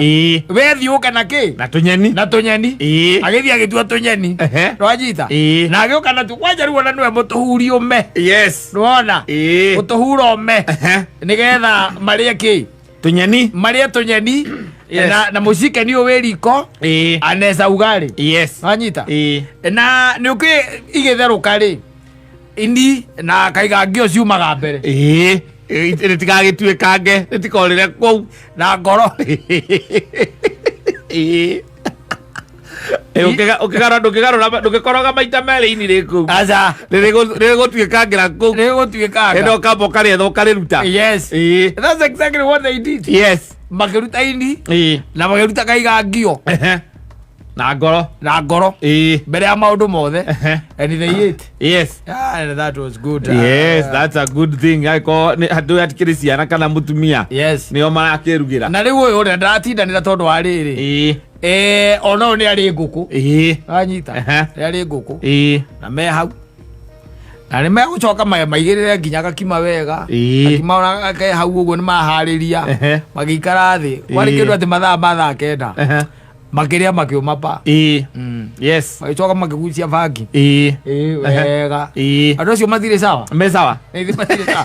Wethiĩ ũke na kĩ? Na tũnyeni. Na tũnyeni. Agĩthiĩ agĩtua tũnyeni. Nwanyita? Na agĩũka natuo kwanja rĩu ona nĩwe mũtũhuri ũme. Nĩwona? Mũtũhura ũme nĩgetha marĩe kĩ? Tũnyeni. Marĩe tũnyeni. Na mũcikeni ũyũ wĩ riko anesa ugali. Nwanyita? Na nĩ ũkĩ igĩtherũka rĩ, ini na kaiga ngio ciumaga mbere. Rĩtigagĩtuĩkange rĩtikorĩre kũu. Na ngoro. Ndũngĩkoroga maita merĩ ini rĩ kũu. Aca. Rĩgũtuĩkangĩra kũu. Rĩgũtuĩkanga. Ĩno ũkamba ũkarĩetha ũkarĩruta. Yes. That's exactly what they did. Makĩruta ini na makĩruta kaiga ngio. Na ngoro. Na ngoro. Mbere ya maũndũ mothe. And they ate. Ah, and that was good. Yes, that's a good thing. Angĩkorwo andũ hatikĩrĩ ciana kana mũtumia nĩo marakĩrugĩra. Na rĩu ũyũ ũrĩa ndaratindanĩra tondũ wa rĩrĩ, ona ũyũ nĩ arĩ ngũkũ. Anyita. Nĩ arĩ ngũkũ. Na me hau na nĩ megũcoka maigĩrĩre nginya gakima wega. Gakima ona ke hau ũguo nĩ maharĩria. Magĩikara thĩ kwarĩ kĩndũ atĩ mathaa ma thaa 9 makĩrĩa makĩũma pa. Magĩcoka makĩgucia bangi. Ĩĩ, wega. Andũ acio matirĩ sawa. Me sawa. Ĩĩ, matirĩ sawa.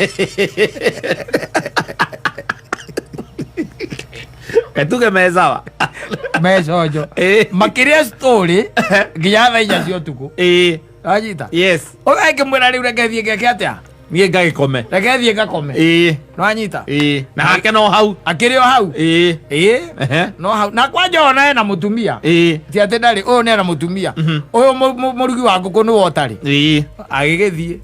Ketuge me sawa. Meconjo. Makĩrĩa story nginya thaa 4 cia ũtukũ. Wanyita? Yes. Ũyũ akĩmwĩra rĩu reke thiĩ ngeke atĩa? Niĩ ngagĩkome. Reke thiĩ ngakome. Nĩwanyita? Ĩĩ. Na hake no hau. Akĩrĩ o hau. Ĩĩ. No hau na kwanja ona ena mũtumia. Ti atĩ ndarĩ, ũyũ nĩ ena mũtumia. Ũyũ mũrugi wa ngũkũ nĩwe ũtarĩ. Agĩgĩthiĩ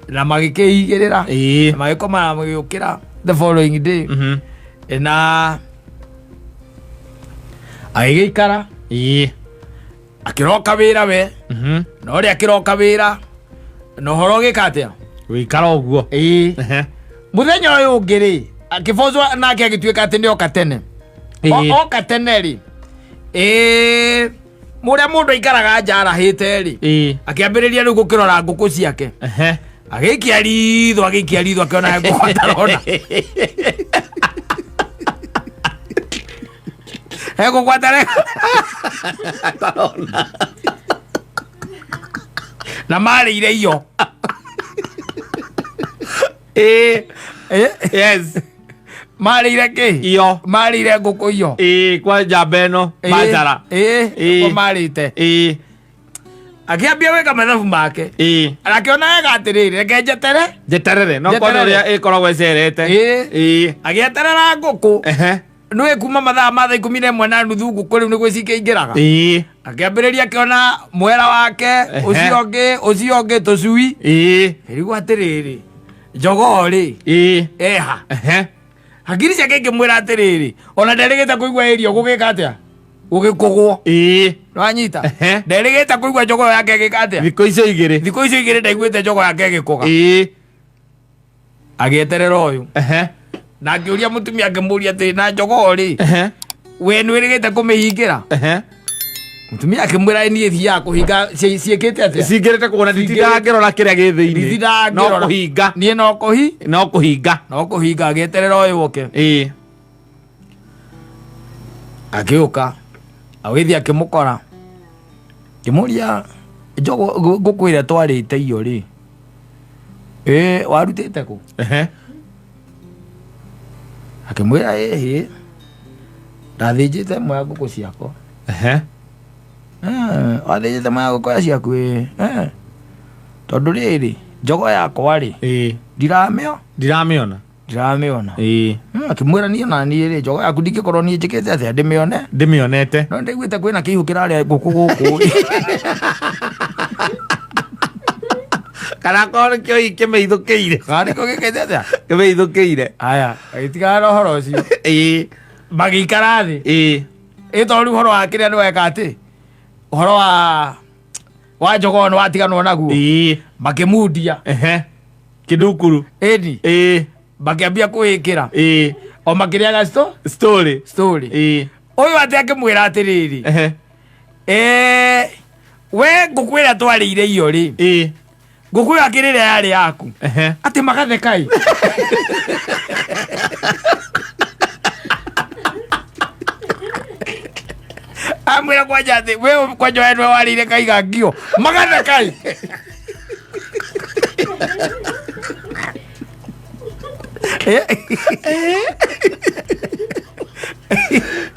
na magĩkĩigĩrĩra. Na magĩkoma na magĩũkĩra the following day. Na agĩgĩikara akĩroka wĩra we na ũrĩa akĩroka wĩra na ũhoro ũgĩka atĩa? Gũikara ũguo. Ĩĩ. Mũthenya ũyũ ũngĩ rĩ, akĩbocwo nake agĩtuĩka atĩ nĩ oka tene. Oka tene rĩ, ĩĩ, mũrĩa mũndũ aikaraga nja arahĩte rĩ, akĩambĩrĩria rĩu gũkĩrora ngũkũ ciake. Agĩikia ritho, agĩikia ritho, akĩona ngũkũ atarona he ngũkũ atareka Atarona. Na marĩire iyo. Marĩire kĩ? Iyo. Marĩire ngũkũ iyo. Ĩĩ, kwa njamba ĩno manjara. Ĩĩ, Ĩĩ. nĩguo marĩte. Akĩambia gwĩka mathabu make. Ĩĩ. Akĩona wega atĩrĩrĩ, reke njetere. Njeterere no kona Njeterere. ũrĩa ĩkoragwo ĩcerete. Ĩĩ. Ĩĩ. Agĩeterera ngũkũ. Ehe. Nĩũĩ kuma mathaa ma 11:30 ngũkũ rĩu nĩguo cikĩingĩraga. Ĩĩ. Akĩambĩrĩria akĩona mwera wake, ũcio ũngĩ, ũcio ũngĩ, tũcui. Ĩĩ. Ĩrigwo atĩrĩrĩ, jogoo rĩ, Ĩĩ. eha. Ehe. Hakiri ciake ikĩmwĩra atĩrĩrĩ, ona nderĩgĩte kũigua ĩrio gũgĩka atĩa? Gũgĩkũgwo. Ĩĩ. Nĩwanyita? Ehe. Nderĩgĩte kũigua jogoo yake ĩgĩka atĩa? Thikũ icio igĩrĩ. Thikũ icio igĩrĩ ndaiguĩte jogoo yake ĩgĩkũga. Ĩĩ. Agĩeterera ũyũ. Ehe. Na akĩũria mũtumia akĩmũria atĩrĩ, na jogoo rĩ, Ehe. we nĩwĩrĩgĩte kũmĩhingĩra? Ehe. Mũtumia akĩmwĩra niĩ thiaga kũhinga ciĩkĩte atĩa? Cingĩrĩte kuona nditindaga ngĩrora kĩrĩa gĩ thĩinĩ. Nditindaga No ngĩrora. kũhinga. Niĩ no kũhi No kũhinga. no kũhinga. Agĩeterera ũyũ oke. Ĩĩ. Agĩũka agĩthiĩ akĩmũkora, akĩmũria njogo ngũkũ ĩrĩa twarĩte iyo rĩ, ĩ warutĩte kũ? Ehe. Akĩmwĩra ĩhĩ, ndathĩnjĩte ĩmwe ya ngũkũ ciakwa. Ehe. Wathĩnjĩte ĩmwe ya ngũkũ ciaku? Ĩ, tondũ rĩrĩ njogo yakwa rĩ, Ĩĩ. ndiramĩo Ndiramĩona. Ndiramĩona. Ĩĩ. Akĩmwĩra niĩ ona niĩ rĩ, njogo yaku ndingĩkorwo niĩ njĩkĩte atĩa ndĩmĩone. Ndĩmĩonete. No ndaiguĩte kwĩna kĩihũ kĩrarĩa ngũkũ gũkũ. Kana korwo nĩkĩo hihi kĩmĩithũkĩire. Kana nĩkĩo gĩkĩte atĩa? Kĩmĩithũkĩire. Aya, agĩtigana na ũhoro ũcio. Ĩĩ. Magĩikara thĩ. Ĩĩ. Ĩ tondũ rĩu ũhoro wa kĩrĩa nĩweka atĩ ũhoro wa njogoo nĩwatiganwo naguo. Ĩĩ. Makĩmundia. Ehe. Kĩndukuru. Ĩni. Ĩĩ. Makĩambia kwĩĩkĩra. Ĩĩ. O makĩrĩaga Story. story. Ĩĩ. Ũyũ atĩ akĩmwĩra atĩrĩrĩ. Ehe. We ngũkũ ĩrĩa twarĩire iyo rĩ. Ĩĩ. Ngũkũ ĩyo akĩrĩ ĩrĩa yarĩ yaku. Ehe. Atĩ magatheka ĩ. Amwĩra kwanja atĩ we kwanja we nĩwe warĩire kaiga ngio. Magatheka ĩ.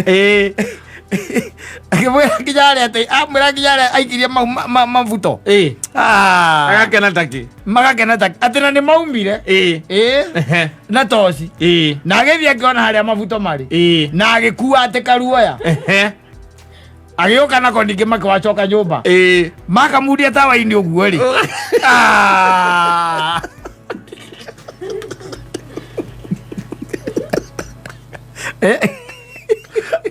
Ĩĩ. Akĩmwĩra nginya harĩa atĩ amwĩra nginya harĩa aikirie mau mabuto. Ĩĩ. Ah. Agakena takĩ. Magakena ta atĩ na nĩ maumire. Ĩĩ. Ĩĩ. Ehe. Na toci. Ĩĩ. Na agĩthiĩ akĩona harĩa mabuto marĩ. Ĩĩ. Na agĩkua atĩ karuoya. Ehe. Agĩũka nako ningĩ makĩwacoka nyũmba. Ĩĩ. Makamundia tawa-inĩ ũguo rĩ. Ah.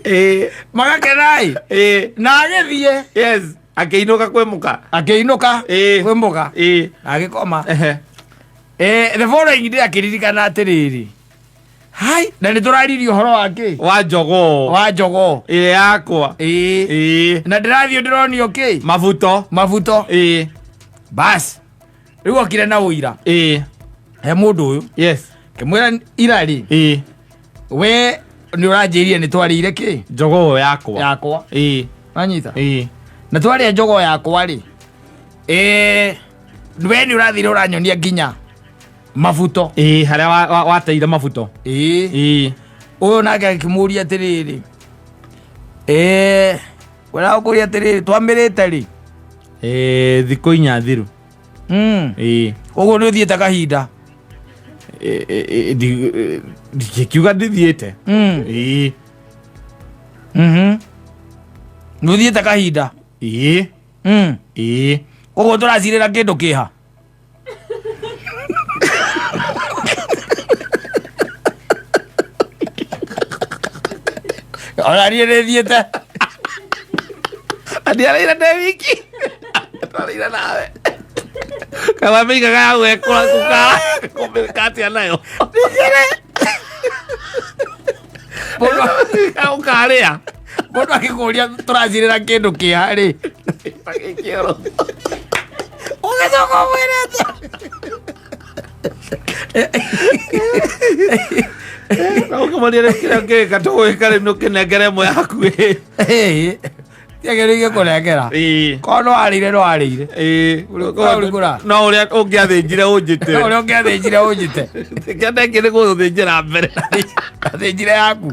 Ĩĩ. Magakena ĩ. Ĩĩ. Na agĩthiĩ. Yes. Akĩinũka kwĩ mũka. Akĩinũka Ĩĩ. kwĩ mũka. Ĩĩ. Na agĩkoma. Ehe. The following day akĩririkana atĩrĩrĩ. Hai, na nĩ tũraririe ũhoro wa kĩ? Wa njogoo. Wa njogoo. Ĩrĩa yakwa. Ĩĩ. Ĩĩ. Na ndĩrathiĩ ndĩronio kĩ? Mabuto. Mabuto. Ĩĩ. Bas. Rĩu okire na ũira. Ĩĩ. He mũndũ ũyũ. Yes. Kĩmwĩra ira rĩ. Ĩĩ. We nĩ ũranjĩrire nĩ twarĩire kĩ? Njogoo yakwa. Yakwa. Ĩĩ. Wanyita? Ĩĩ. Na twarĩa njogoo yakwa rĩ. We nĩ ũrathire ũranyonia nginya mabuto. Ĩĩ, harĩa wateire mabuto. Ĩĩ. Ĩĩ. Ũyũ nake akĩmũria atĩrĩrĩ. Ũrakũria atĩrĩrĩ, twamĩrĩte rĩ? Ĩĩ, thikũ inya thiru. Ĩĩ. Ũguo nĩ ũthiĩte kahinda. Ndingĩkiuga ndithiĩte. Ĩĩ. Nĩ ũthiĩte kahinda. Ĩĩ. Ĩĩ. Koguo tũracirĩra kĩndũ kĩha. Ona niĩ nĩ thiĩte. Ndiarĩire ndĩ wiki. Twarĩire nawe. Kana mĩigaga ya gwekũra kũkara. Kũmĩka atĩa nayo? Ũkarĩa. Mũndũ akĩkũria tũracirĩra kĩndũ kĩha rĩ. Ũgĩcoka ũmwĩre atĩa? Na ũkĩmoria rĩu kĩrĩa ũngĩgĩka tũgwĩka rĩu nĩ ũkĩnengere ĩmwe yaku ĩ. Ĩĩ. Tiagĩrĩire kũnengera. Ĩĩ. Korwo no warĩire no warĩire. Ĩĩ. Ũrĩkũra. No ũrĩa ũngĩathĩnjire ũnjĩte. No ũrĩa ũngĩathĩnjire ũnjĩte. Kĩndekĩ nĩ gũthĩnjĩra mbere. Athĩnjire yaku.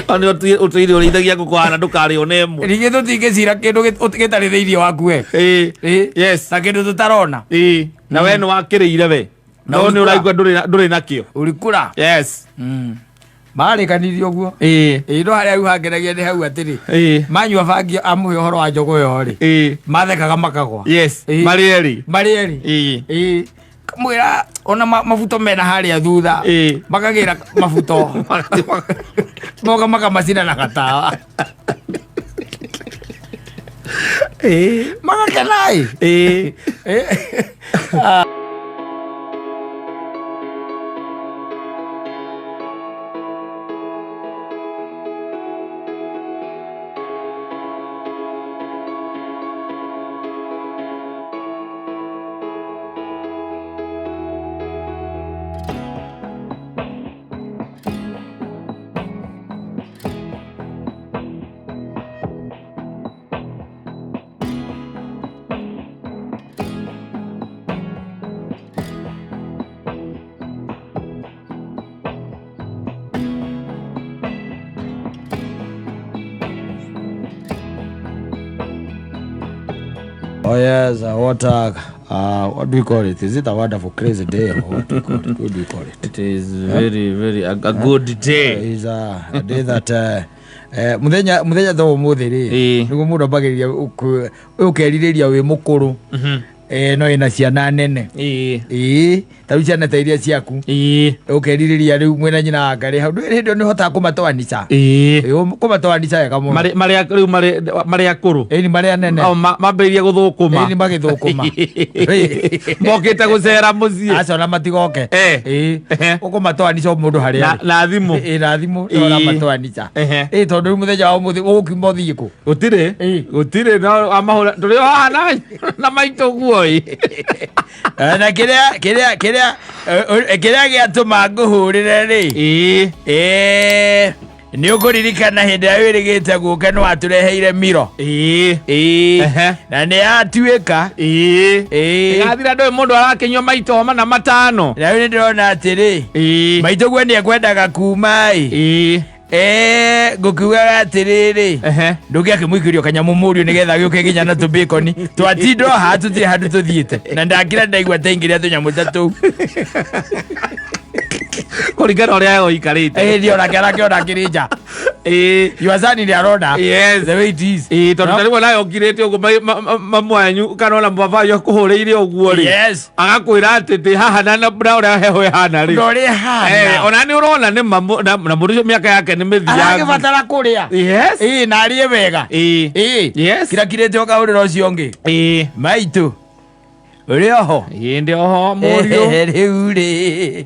Nĩ ũtũire ũrĩithagia ngũkũ hana ndũkarĩo nĩ ĩmwe. Ningĩ tũtingĩcira kĩndũ gĩtarĩ thĩinĩ waku we. Ĩĩ. Ĩĩ. Yes. Na kĩndũ tũtarona. Ĩĩ. Na we nĩ wakĩrĩire we. Na No nĩ ũrikũra. ũraigua ndũrĩ nakĩo. Ũrikũra. Yes. Marĩkanirie ũguo. Ĩĩ. Ĩĩ, no harĩa rĩu hangenagia nĩ hau atĩrĩ, Ĩĩ. manyua bangi amũhe ũhoro wa njogoo ĩyo rĩ, Ĩĩ. mathekaga makagwa. Yes. Ĩĩ. Marĩ erĩ. Marĩ erĩ. Ĩĩ. Ĩĩ. Kamwĩra ona mabuto mena harĩa thutha. Ĩĩ. Makagĩra mabuto. Moka makamacina na gatawa. Ĩĩ. Magakena ĩ. Ĩĩ. Ĩĩ. Oh yes, what do you call it? Is it a wonderful crazy day or what do you call it? What do you call it? It is very, very a good day. Is a day that muthenya tho umuthi ri Ĩĩ. niguo mundu ambagĩrĩria ũkerirĩria wĩ mũkũrũ, no ĩna ciana nene. Ĩĩ. Ĩĩ, ta rĩu ciana ta iria ciaku, Ĩĩ. ũkerirĩria rĩu mwĩna nyina wa ngarĩ hau ndũĩ hĩndĩ ĩyo nĩ ũhotaga kũmatoanica. Ĩĩ. Kũmatoanica wega mũno. Marĩ marĩ rĩu marĩ akũrũ. Ĩni marĩa nene. O, mambĩrĩria gũthũkũma. Ĩni magĩthũkũma. Mokĩte gũcera mũciĩ. Aca ona matigoke. Eh. Ĩĩ. Ehe. Ũkũmatoanica o mũndũ harĩa Na arĩ. na thimũ. Ĩĩ, na thimũ Ĩĩ. ũramatoanica. Ehe. Ĩĩ, tondũ rĩu mũthenya wa ũmũthĩ ũgũkiuma ũthiĩ kũ? Gũtirĩ. Ĩĩ. Gũtirĩ no amahũra tũrĩ o haha na maitũ guo ĩ. Na kĩrĩa gĩatũma ngũhũrĩre rĩ, Ĩĩ. ĩĩ, nĩ ũkũririkana hĩndĩ ĩrĩa wĩrĩgĩte gũka nĩ watũreheire miro. Ĩĩ. Ĩĩ. Ehe. Na nĩ yatuĩka. Ĩĩ. Ĩĩ. Ĩgathira ndũĩ mũndũ arakĩnyua maito mana matano. Na rĩu nĩ ndĩrona atĩrĩ, Ĩĩ. maitũ guo nĩ ekwendaga kuma ĩ. Ĩĩ. Ĩĩ, ngũkiugaga atĩrĩrĩ, Ehe. ndũngĩakĩmũikĩrio kanyamũ mũriũ nĩgetha gĩũke nginya na tũbĩkoni twatinda o haha tũtirĩ handũ tũthiĩte na ndakira ndaigua ta ingĩrĩa tũnyamũ ta tũu. Kũringana ũrĩa ũikarĩte. Ĩĩ, onake arakĩona akĩrĩ nja. Ĩĩ. Your son nĩ arona Yes. the way it is. Ĩĩ, tondũ No? ta rĩmwe nawe ũngirĩte ũguo mamu wanyu kana ona baba wanyu akũhũrĩire ũguo rĩ, Yes. agakwĩra atĩ ndĩ haha na ũrĩa heho ĩhana rĩ. Na ũrĩa Eh, ĩhana. ona nĩ ũrona nĩ mamu na mũndũ ũcio mĩaka yake nĩ mĩthiangu. Aragĩbatara kũrĩa. Yes. Ĩĩ, na arĩe wega. Ĩĩ. Ĩĩ. Yes. Kirakirĩte ũkahũrĩra ũcio ũngĩ. Ĩĩ. Maitũ ũrĩ oho? Ĩĩ, ndĩ oho mũriũ. Rĩu rĩ,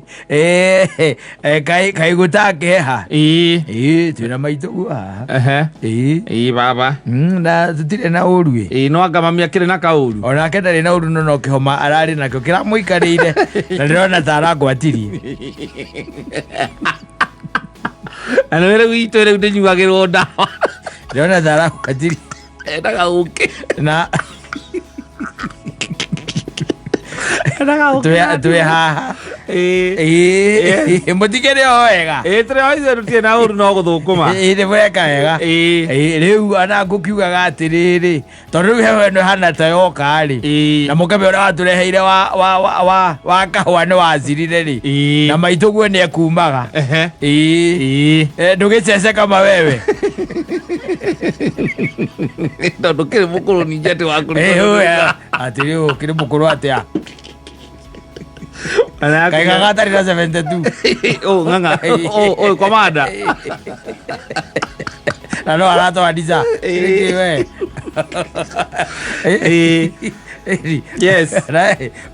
kaĩ gũtakĩheha? Ĩĩ. Ĩĩ, twĩna maitũ guo haha. Ehe. Ĩĩ. Ĩĩ baba. Na tũtirĩ na ũru ĩ. Ĩĩ, no anga mami akĩrĩ na kaũru. Onake ndarĩ na ũru, no no kĩhoma ararĩ nakĩo kĩramũikarĩire na ndĩrona ta arangwatirie. Na nĩ rĩu itũ rĩu ndĩnyuagĩrwo ndawa. Ndĩrona ta arangwatirie. Endaga ũkĩ. Na Endaga ũkĩ. twĩ haha. Ĩĩ. Ĩĩ, mũtikĩrĩ o wega? Ĩĩ, tũrĩ o ithuĩ tũtirĩ na ũru no gũthũkũma. Ĩĩ, nĩ mũreka wega. Ĩĩ. Ĩĩ, rĩu ona ngũkiugaga atĩrĩrĩ, tondũ rĩu heho ĩno ĩhana ta yoka rĩ, Ĩĩ. na mũkebe ũrĩa watũreheire wa kahũa nĩ wacirire rĩ, Ĩĩ. na maitũ guo nĩ ekumaga. Ehe. Ĩĩ. Ĩĩ. Ndũgĩcece kama wewe. Tondũ kĩrĩ mũkũrũ ningĩ atĩ wa Ĩĩ, ũyũ, atĩrĩ ũkĩrĩ mũkũrũ atĩa? Kaiga gatarĩ na 72. Oh, ng'ang'a. Oh, oh, komanda. Na no aratwandica. Ĩĩ. Nĩkĩ we? Ĩĩ. Yes.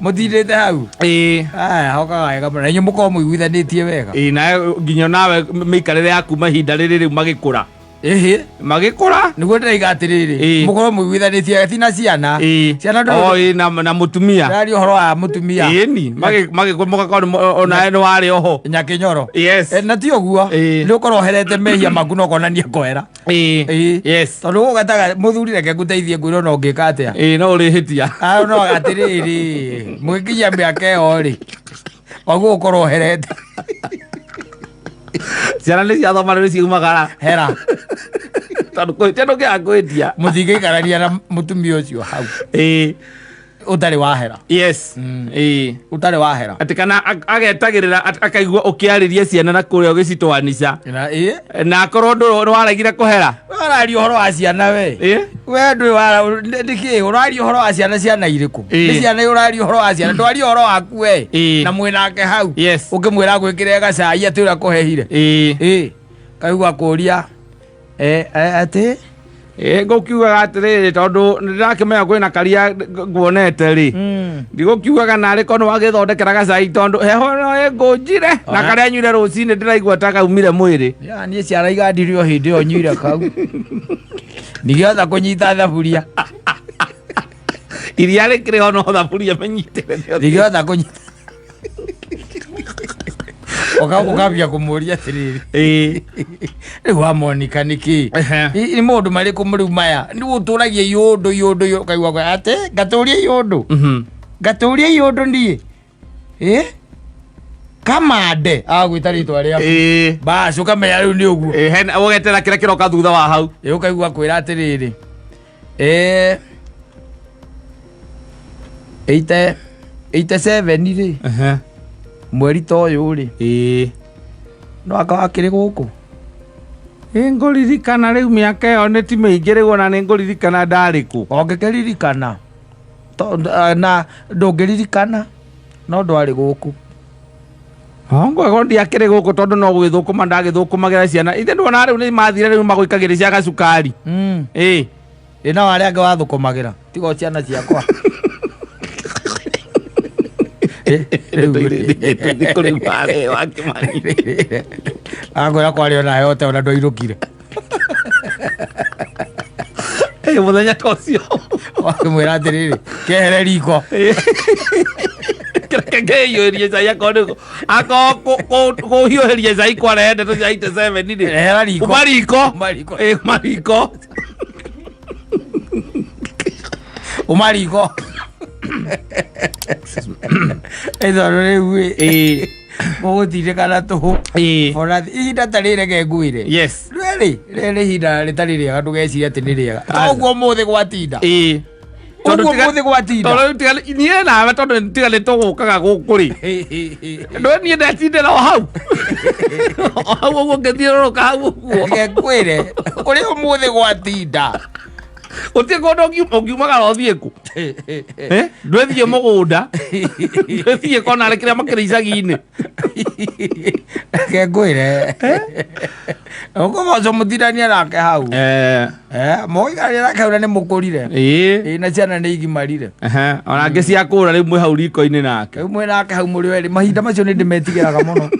Mũtindĩte hau? Ĩĩ. Aya, hokaga wega mũno. Na inyuĩ mũkorwo mũiguithanĩtie wega. Ĩĩ, nawe nginya nawe mĩikarĩre yaku mahinda rĩrĩ rĩu magĩkũra. Ĩhĩ. Magĩkũra. Nĩguo ndĩraiga atĩrĩrĩ, Ĩĩ. mũkorwo mũiguithanĩtie ti na ciana. Ĩĩ. Ciana O, ĩĩ, na mũtumia. ndĩraria ũhoro wa mũtumia. Ĩni, magĩkũra mũgakorwo onawe nĩ warĩ oho. Nyakĩnyoro. Yes. Na ti ũguo. Ĩĩ. Nĩ ũkorwo ũherete mehia maku na ũkonania kwera. Ĩĩ. Ĩĩ. Yes. Tondũ gũgetaga mũthuri reke ngũteithie ngwĩre ona ũngĩka atĩa. Ĩĩ, no ũrĩhĩtia. Ah, no atĩrĩrĩ, mũgĩkinyia mĩaka ĩyo rĩ, waguo ũkorwo ũherete. Ciana nĩ ciathoma rĩu ciumagara. Hera. Tondũ kũhĩtia ndũngĩaga kũhĩtia. Mũtingĩikarania na mũtumia ũcio hau. Ũtarĩ wahera. Yes. Ũtarĩ wahera. Atĩ kana agetagĩrĩra akaigua ũkĩarĩria ciana na kũrĩa ũgĩcitwanica. Na ĩ? Na akorwo ndũ nĩwaregire kũhera. We ũraria ũhoro wa ciana we. We ndũĩ wa nĩkĩ ũraria ũhoro wa ciana, ciana irĩkũ? Nĩ ciana ũraria ũhoro wa ciana, ndwaria ũhoro waku we. Na mwĩnake hau. Ũkĩmwĩra gwĩkĩre gacai atĩ ũrĩa kũhehire. Kaigua kũria atĩ Ngũkiugaga atĩrĩrĩ tondũ nĩndĩrakĩmenya kwĩna karia nguonete rĩ, ndigũkiugaga narĩ korwo nĩwagĩthondekera gacai tondũ heho no ĩngũnjire na karĩa nyuire rũcinĩ ndĩraigua ta kaumire mwĩrĩ. Ya niĩ ciara igandire o hĩndĩ ĩyo nyuire kau. Ndigĩhota kũnyita thaburia. Iria rĩkĩrĩ ho no thaburia mĩnyitĩre. Ndigĩhota kũnyita. Ũkambia kũmũria atĩrĩrĩ, rĩu wa Monica nĩkĩ? Nĩ maũndũ marĩkũ rĩu maya? Nĩ ũtũragia iũndũ iũndũ iũndũ ũkaigua kwa atĩ ngatũria iũndũ. Ngatũria iũndũ niĩ. Kamande agwĩta rĩtwa rĩaku. Bas ũkamenya rĩu nĩ ũguo. Ũgetera kĩrĩa kĩroka thutha wa hau. Ũkaigua kwĩra atĩrĩrĩ. 87 rĩ. Mweri ta ũyũ rĩ. No anga akĩrĩ gũkũ. Nĩngũririkana rĩu mĩaka ĩyo nĩ ti mĩingĩ rĩu ona nĩngũririkana ndarĩ kũ. Ũngĩkĩririkana. Na ndũngĩririkana no ndwarĩ gũkũ. Ngwego ndiakĩrĩ gũkũ tondũ no gũgĩthũkũma ndagĩthũkũmagĩra ciana. Ithe ndwona rĩu nĩ mathire rĩu magũikagĩrĩ cia gacukari. Ĩ nao arĩa angĩ wathũkũmagĩra tiga o ciana ciakwa. Angwĩra kwarĩ ona heho ona ndwairũkire. Mũthenya ta ũcio. Wakĩmwĩra atĩrĩrĩ, kehere riko. Reke ngehiũhĩrie cai akorwo nĩ akorwo kũhiũhĩria cai kwarehe ndeto cia 87 rĩ. Rehera riko. Uma riko. Uma riko. Uma riko. Uma riko. Ĩtondũ rĩu ĩ. Mũgũtindĩkana tũhũ. Ihinda ta rĩrĩ reke ngwĩre. Yes. Rĩrĩ rĩrĩ ihinda rĩtarĩ rĩega ndũgecirie atĩ nĩ rĩega. Toguo ũmũthĩ gwatinda. Ũguo ũmũthĩ gwatinda. Tondũ tiga niĩ nawe tondũ tiga nĩ tũgũkaga gũkũ rĩ. Ndũĩ niĩ ndetindĩra o hau. O hau ũguo ngĩthiũrũrũka hau ũguo. Reke ngwĩre ũrĩa ũmũthĩ gwatinda. Gũtirĩ kũndũ ũngiumagara ũthiĩ kũ? Ndwĩthiĩ mũgũnda. Ndwĩthiĩ kona arĩ kĩrĩa makĩrĩ icagi-inĩ. Reke ngwĩre. Ũkũgoco mũtindania nake hau. Mũikarania nake hau na nĩ mũkũrire. Na ciana nĩ igimarire. Ona angĩ ciakũra rĩu mwĩ hau riko-inĩ nake. Rĩu mwĩ nake hau mũrĩ erĩ. Mahinda macio nĩ ndĩmetigĩraga mũno.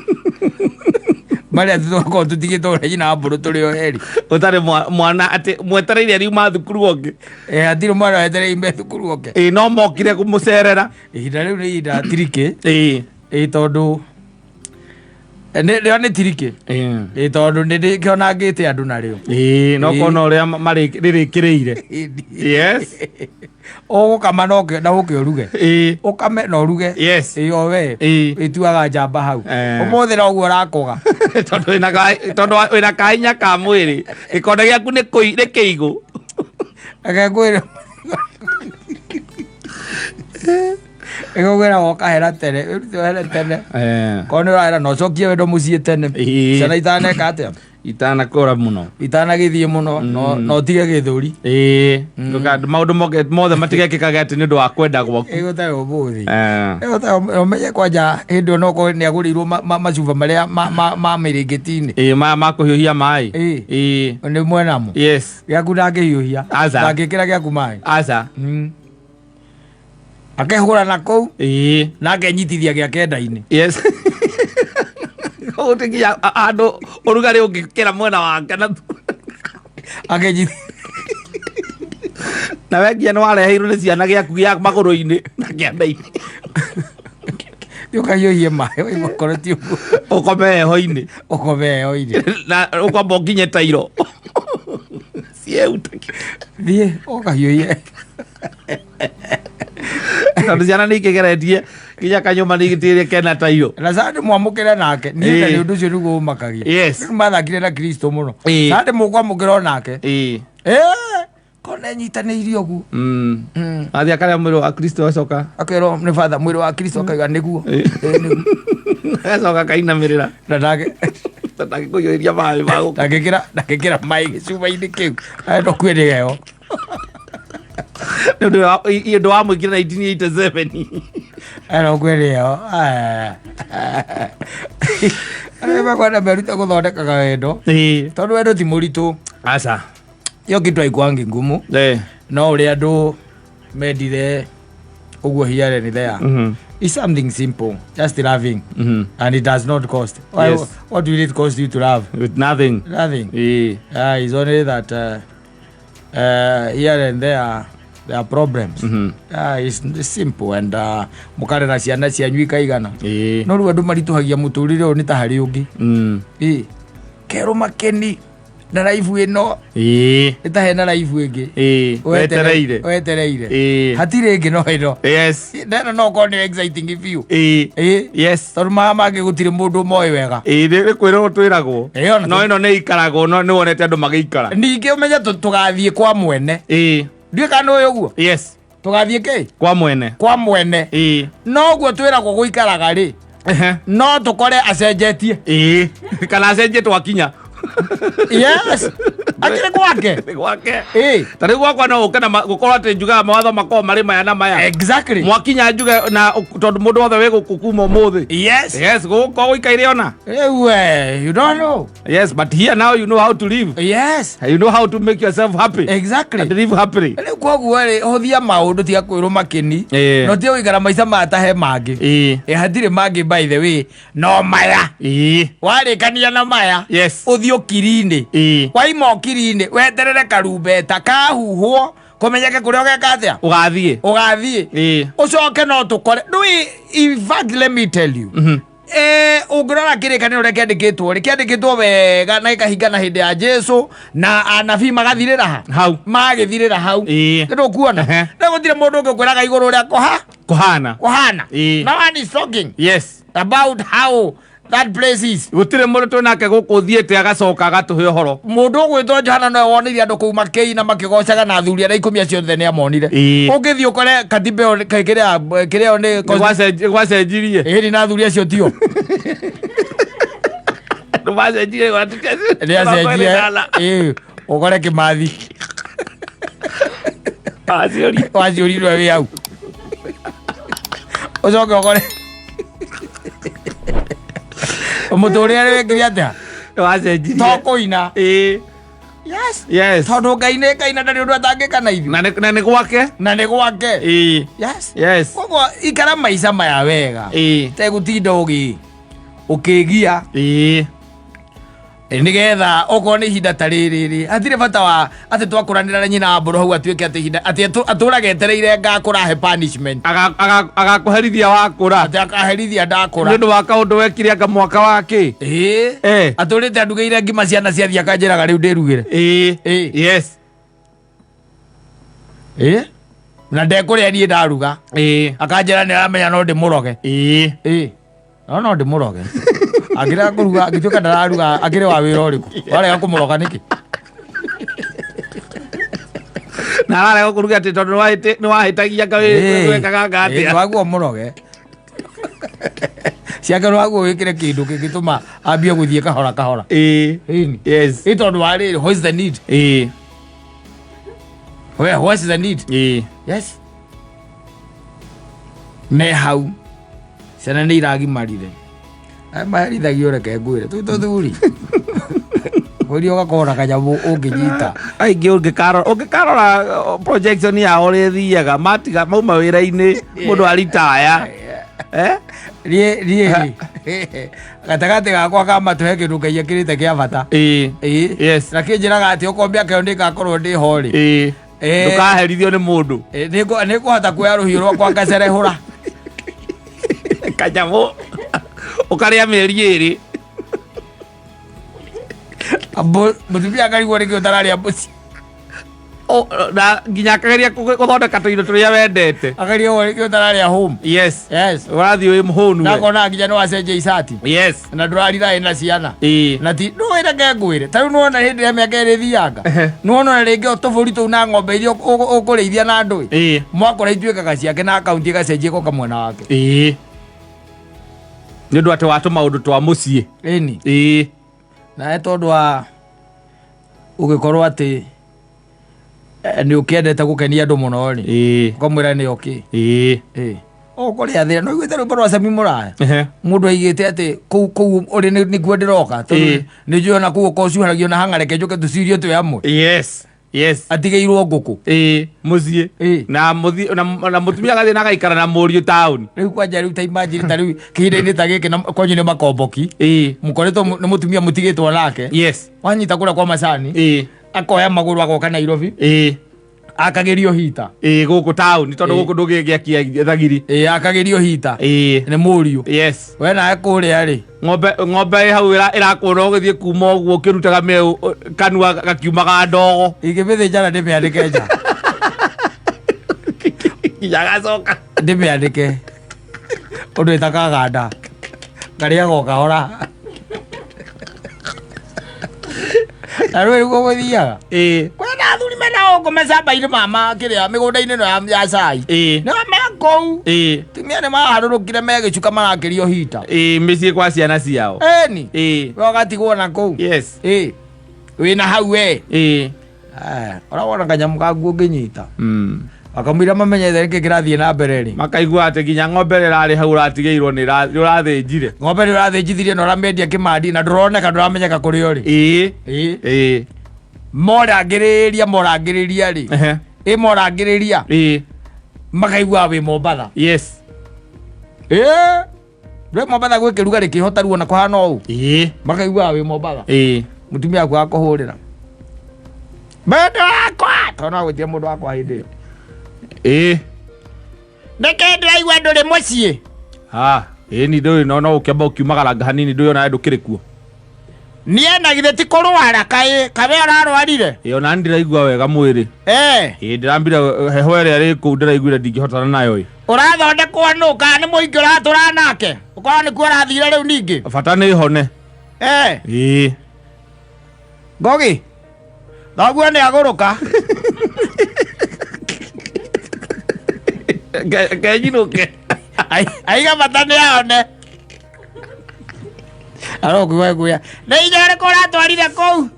Marĩa tũkoragwo tũtigĩtwo ũrĩa nyina wa mbũrũ tũrĩ o erĩ. Ũtarĩ mwana atĩ mwetereire riuma thukuru oke. Hatirĩ mwana wetereire iume thukuru oke. No mokire kũmũcerera. Ihinda rĩu nĩ ihinda tirikĩ. Tondũ rĩo nĩ tirikĩ. Tondũ nĩ ndĩkĩonangĩte andũ narĩo. No kona ũrĩa rĩrĩkĩrĩire. Yes. Ũgũkama na ũke ũruge. Ũkame na ũruge. Yes. O we. Ĩtuaga njamba hau. Ũmũthĩ noguo ũrakũga. Tondũ wĩna kahinya ka mwĩrĩ. Gĩkonde gĩaku nĩ kĩigũ. Reke ngwĩre. Ĩgũkwĩra woka hera tene, wĩrute ũhere tene. Korwo nĩ ũrahera na ũcokie wendo mũciĩ tene. Ciana itaneka atĩa? Itanakũra mũno. Itanagĩthiĩ mũno, no ũtige gĩthũri. Maũndũ mothe matigekĩkage atĩ nĩ ũndũ wa kwenda gwaku. Ĩgũtarĩ ũmũthĩ. Ĩgũtarĩ ũmenye kwanja hĩndĩ ĩyo no ũkorwo nĩ agũrĩirwo macuba marĩa ma mĩrĩngĩti-inĩ. Ma kũhiũhia maĩ. Nĩ mwenamo. Yes. Gĩaku ndangĩhiũhia. Aca. Ndangĩkĩra gĩaku maĩ. Aca. Akehũra na kũu. Na akenyitithia gĩa kenda-inĩ. Yes. Gũtigia andũ ũrugarĩ ũngĩkĩra mwena wake na Akenyitithia. Na we nginya nĩwareheirwo nĩ ciana gĩaku gĩa magũrũ-inĩ na kĩanda-inĩ. Thiĩ ũkahiũhie maĩ, waigua korwo ti ũguo. Ũkome heho-inĩ. Ũkome heho-inĩ. Na ũkwamba ũkinye tairo. Cieuta. Thiĩ ũkahiũhie. Tondũ ciana nĩ ikĩgeretie Nginya kanyũmba nĩgĩtĩrĩ kena tairo. Na Sunday mwamũkĩre nake. Niĩ Ĩĩ. nĩ ũndũ ũcio nĩguo ũmakagia. Yes. Rĩu mathakire na Kristo mũno. Ĩĩ. Sunday mũkwamũkĩra o nake. Ĩĩ. Eh, kona nyitanĩirie ũguo. Athiĩ akarĩa mwĩrĩ wa Kristo acoka. Akerwo nĩ father mwĩrĩ wa Kristo akauga nĩguo. Ĩĩ. Ĩĩ, nĩguo. Agacoka akainamĩrĩra. Na ndangĩ Ndangĩkũiyũrĩria maĩ ma gũkũ. ndangĩkĩra ndangĩkĩra maĩ gĩcuba-inĩ kĩu. Arenda kue nĩgeo. Nĩ ũndũ wa ũndũ wa mũingĩ 1987. Arenda kue nĩgeo. Arĩa mekwenda merute gũthondekaga wendo. Ĩĩ. Tondũ wendo ti mũritũ. Aca. Hiyo kitu haikuangi ngumu. Eh. No ũrĩa andũ mendire ũguo here and there. It's something simple, just loving. And it does not cost. Why, Yes. What will it cost you to love? With nothing. Nothing. Ĩĩ. It's only that here and there there are problems. It's simple and mũkarera ciana cianyu ikaigana. Ĩĩ. No rĩu andũ maritũhagia mũtũrĩre ũyũ nĩ ta harĩ ũngĩ. Ĩ kerũ makeni na raibu ĩno Ĩĩ. nĩ ta hena raibu ĩngĩ. Ĩĩ. Wetereire. Wetereire. Ĩĩ. Hatirĩ ĩngĩ no ĩno. Yes. Na ĩno no ũkorwo nĩ exciting biũ. Ĩĩ. Ĩ Yes. tondũ maya mangĩ gũtirĩ mũndũ moĩ wega. Ĩĩ nĩ kwĩrwo twĩragwo. Ĩĩ, ona No ĩno nĩ ikaragwo no nĩ wonete andũ magĩikara. Ningĩ ũmenye tũgathiĩ kwa mwene. Ĩĩ. Ndiũĩ kana nĩ ũĩ ũguo. Yes. Tũgathiĩ kĩ? Kwa mwene. Kwa mwene. Ĩĩ. No guo twĩragwo gũikaraga rĩ Ehe. no tũkore acenjetie. Ĩĩ. Kana acenjie twakinya. Yes. Akĩrĩ gwake. Nĩ gwake. Ĩĩ. Ta rĩu gwakwa no ũke na gũkorwo atĩ njugaga mawatho makorwo marĩ maya na maya. Exactly. Mwakinya njuge na tondũ mũndũ wothe wĩ gũkũ kuma ũmũthĩ. Yes. Yes, gũkũ gũikaire ona. Rĩu we, you don't know. Yes, but here now you know how to live. Yes. You know how to make yourself happy. Exactly. And live happily. Rĩu koguo rĩ hũthia maũndũ tiga kwĩrwo makeni. Ĩĩ. No tiga gũikara maica maya ta he mangĩ. Ĩĩ. Ĩ hatirĩ mangĩ by the way no maya. Ĩĩ. Warĩkania na maya. Yes. Ũthiĩ ũkiri-inĩ. Ĩĩ. Waima ũkiri-inĩ weterere karumbeta kahuhwo kũmenyeke kũrĩa ũgeka atĩa. Ũgathiĩ. Ũgathiĩ. Ĩĩ. Ũcoke no tũkore. Ndũĩ in fact let me tell you. Ũngĩrora kĩrĩkanĩro ũrĩa kĩandĩkĩtwo rĩ kĩandĩkĩtwo wega na gĩkahingana hĩndĩ ya Jesu na anabii magathirĩra ha Hau. magĩthirĩra hau Ĩĩ. nĩ ndũkuona Ehe. rĩu gũtirĩ mũndũ ũngĩ ũkwĩraga igũrũ ũrĩa kũha Kũhana. kũhana. Ĩĩ. No one is talking Yes. about how that place is. Gũtirĩ mũndũ twĩ nake gũkũ ũthiĩte agacoka agatũhe ũhoro. Mũndũ ũgwĩtwo Johana nowe wonirie andũ kũu makĩina makĩgocaga na athuri arĩa ikũmi acio othe nĩ amonire. Ĩĩ. Ũngĩthiĩ ũkore katiba ĩyo kĩrĩa kĩrĩa ĩyo nĩ Gwacenjirie. ĩni na athuri acio tio. Andũ macenjirie Nĩ acenjie. Ĩĩ, ũkore Kĩmathi Aciũria. waciũrirwe wĩ hau. Ũcoke ũkore mũtũrĩre wĩkire atĩa? Wacenjirie. To kũina. Ĩĩ. Yes. Yes. Tondũ Ngai nĩ Ngai na ndarĩ ũndũ atangĩka na ithuĩ. Na nĩ gwake. Na nĩ gwake. Ĩĩ. Yes. Yes. Koguo ikara maica maya wega. Ĩĩ. Tegũtinda ũgĩ ũkĩgia Ĩĩ. Nĩgetha okorwo nĩ ihinda ta rĩrĩ rĩ hatirĩ bata wa atĩ twakũranĩra na nyina wa mbũrũ hau atuĩke atĩ ihinda atĩ atũraga etereire ngakũra he punishment. Agakũherithia wakũra. Atĩ akaherithia Nĩ ndakũra. ũndũ wa kaũndũ wekire anga mwaka wa kĩ. Ĩĩ. Eh. Atũrĩte andugĩire ngima ciana ciathiĩ akanjĩraga rĩu ndĩrugĩre. Ĩĩ. Ĩĩ. Yes. Ĩĩ. Na ndekũrĩa niĩ ndaruga. Ĩĩ. Akanjĩra nĩ aramenya no ndĩmũroge. Ĩĩ. Ĩĩ. No no ndĩmũroge. Angĩrega kũruga angĩtuĩka ndararuga akĩrĩ wa wĩra ũrĩkũ? Warega kũmũroga nĩkĩ? Na ararega kũruga atĩ tondũ nĩ wahĩtagia anga wekaga anga atĩa. Waguo mũroge. Ciake nĩwaguo wĩkĩre kĩndũ kĩngĩtũma ambie gũthiĩ kahora kahora. Ĩĩ. Ĩni. Yes. Ĩ tondũ wa rĩrĩ, what is the need? Ĩĩ. Where, what is the need? Ĩĩ. Yes. Ne hau. Ciana nĩ iragimarire. Aya maherithagio reke ngwĩre. Tũu tũthuri. Kwĩria ũgakorwo na kanyamũ ũngĩnyita. Aingĩ ũngĩkarora projection yao ũrĩa ĩthiaga matiga mauma wĩra-inĩ mũndũ aritaya. Eh? Niĩ niĩ rĩ gatagatĩ gakwa ka matũ he kĩndũ Ngai ekĩrĩte kĩa bata. Ĩĩ. Ĩĩ. Yes. Na kĩnjĩraga atĩ okorwo mĩaka ĩyo nĩngakorwo ndĩ ho rĩ. Ĩĩ. Ĩĩ. Ndũkaherithio nĩ mũndũ. Nĩngũhota kuoya rũhiũ rwakwa ngacerehũra. Kanyamũ. Ũkarĩa mĩeri ĩrĩ. Mũtumia akarigwo nĩkĩ ũtararĩa mũciĩ. Na nginya akageria gũthondeka tũindo tũrĩa wendete. Akageria ũrĩa ũtararĩa home. Yes. Yes. Ũrathiĩ wĩ mũhũnu we. Nakona nginya nĩ wacenjia icati. Yes. Na ndũrarira ĩna ciana. Ĩĩ. Na ti ndũĩ reke ngwĩre. Ta rĩu nĩwona hĩndĩ ĩrĩa mĩaka ĩrĩ ĩthianga. Nĩwona rĩngĩ o tũbũri tũu na ng'ombe iria ũkũrĩithia na ndũĩ. Ĩĩ. Mwakora ituĩkaga ciake na akaunti ĩgacenjia ĩgoka mwena wake. Ĩĩ. Nĩ ũndũ atĩ wa tũmaũndũ twa mũciĩ. Ĩni. Ĩĩ. Nawe tondũ wa ũgĩkorwo atĩ nĩ ũkĩendete gũkenia andũ mũno rĩ. Ĩĩ. Ũkamwĩra nĩ okĩ. Ĩĩ. Ĩĩ. Ũkũrĩa thĩna. No ũiguĩte rwĩmbo rwa Sami Mũraya? Ehe. Mũndũ aigĩte atĩ kũu kũu ũrĩ nĩkuo ndĩroka. Tondũ Ĩĩ. nĩ njũĩ ona kũu ũkorwo ũcuhagio na hang'a reke njũke tũcirie twĩ hamwe. Yes. Yes. Atigĩirwo ngũkũ. Ĩĩ. Mũciĩ. Ĩĩ. Na mũthi na mũtumia agathiĩ na agaikara na mũriũ taũni. Rĩu kwanja rĩu ta imagine ta rĩu kĩhinda-inĩ ta gĩkĩ na kwanyu nĩ makomboki. Ĩĩ. Mũkoretwo nĩ mũtumia mũtigĩtwo nake. Yes. Wanyita kũrĩa kwa macani. Ĩĩ. Akoya magũrũ agoka Nairobi. Ĩĩ. Akagĩrio hita. Ĩĩ gũkũ taũni tondũ Ĩĩ. gũkũ ndũngĩgĩakia thagiri. Ĩĩ akagĩrio hita. Ĩĩ. Nĩ mũriũ. Yes. We nawe kũrĩa rĩ. Ng'ombe ĩ hau ĩrakuona ũgĩthiĩ kuma ũguo ũkĩrutaga mĩeũ kanua gakiumaga ndogo. Ingĩmĩthĩnja na ndĩmĩanĩke nja. Nginya agacoka. Ndĩmĩanĩke. Ũndũ ĩtakaganda. Ngarĩaga o kahora. Na rĩu nĩguo gũthiaga. Ĩĩ. Kwĩna athuri mena gũkũ macamba-inĩ ma kĩrĩa mĩgũnda-inĩ ĩno ya cai. Ĩĩ. Nĩo me kũu. Ĩĩ. Atumia nĩ maharũrũkire megĩcuka marakĩrio hita. Ĩĩ mĩciĩ kwa ciana ciao. Ĩni. Ĩĩ. We ũgatigwo na kũu. Yes. Ĩĩ. Wĩna hau we. Ĩĩ. Ũrĩa wona kanyamũ kaku ũngĩnyita. Makamwĩra mamenye nĩkĩ kĩrathiĩ na mbere rĩ. Makaigua atĩ nginya ng'ombe ĩrĩa ĩrarĩ hau ũratigĩirwo nĩ ũrathĩnjire. Ng'ombe nĩ ũrathĩnjithirie na ũramĩendia kĩmandi na ndũroneka ndũramenyeka kũrĩa ũrĩ. Ĩĩ. Ĩĩ. Ĩĩ. Morangĩrĩria morangĩrĩria rĩ. Ehe. Ĩ morangĩrĩria. Ĩĩ. Makaigua wĩ Mombatha. Yes. Ĩĩ. Ndwĩ Mombatha gwĩ kĩrugarĩ kĩho ta ruo na kũhana ũũ. Ĩĩ. Makaigua wĩ Mombatha. Ĩĩ. Mũtumia waku akũhũrĩra. Mũndũ wakwa! Tondũ no agwĩtire mũndũ wakwa hĩndĩ ĩyo. Ĩĩ. Nĩkĩ ndĩraigua ndũrĩ mũciĩ? Ah, ĩĩ ni ndũĩ no no ũkĩamba ũkiumagaranga hanini ndũĩ ona ndũkĩrĩ kuo. Niĩ na githĩ ti kũrwara kaĩ kawe ũrarwarire? Ĩĩ ona ndiraigua wega mwĩrĩ. Ĩĩ ndĩrambire heho ĩrĩa ĩrĩ kũu ndĩraiguire ndingĩhotana nayo ĩ. Ũrathondekwo nũ kana nĩ mũingĩ ũratũra nake? Ũkorwo nĩkuo ũrathire rĩu ningĩ? Bata nĩ hone. Ĩĩ. Ngogi. Thoguo nĩ agũrũka. Kenyinũke. Aiga bata nĩ ahone. Arokugua kuya. Nĩ inya ũrĩkũ ũratwarire kũu?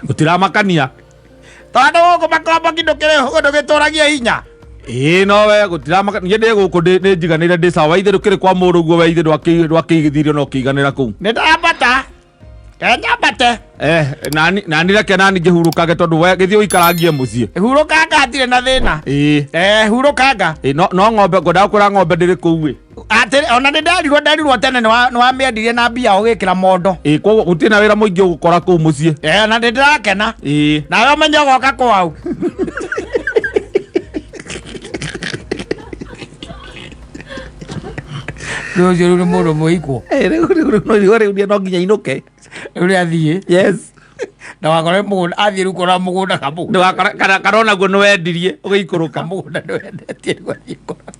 Gũtiramakania. Tondũ gũkũ makomboki ndũgĩtũragia hinya. Ĩĩ no we gũtiramakania. Niĩ ndĩ gũkũ nĩ njiganĩire ndĩ sawa. Ithe ndũkĩrĩ kwa mũrũguo we ithe ndwakĩigithirio na ũkĩiganĩra kũu. Nĩ ndambata. Kenyambate. Nani reke nani ngĩhurũkage tondũ we gĩthiĩ ũikarangie mũciĩ. Hurũkanga hatirĩ na thĩna. Ĩĩ. Hurũkanga. Ĩĩ no ng'ombe ngwendaga kwĩra ng'ombe ndĩrĩ kũu ĩ. Atĩrĩ ona nĩ ndarirwo tene nĩ wamĩendirie na mbia ũgĩkĩra mondo. Ĩĩ koguo gũtirĩ na wĩra mũingĩ ũgũkora kũu mũciĩ. Na nĩ ndĩrakena. Ĩĩ. Nawe ũmenye ũgoka kwau. Rĩu ũcio rĩu nĩ mũndũ mũikwo. Rĩu no nginya inũke. Rĩu nĩ athiĩ. Yes. Na wakora mũgũnda athiĩ rĩu kũra mũgũnda kamũgũnda. Ndũgakore kana onaguo nĩ wendirie ũgĩikũrũka. Kamũgũnda nĩ wendetie rĩu athiĩ kũra.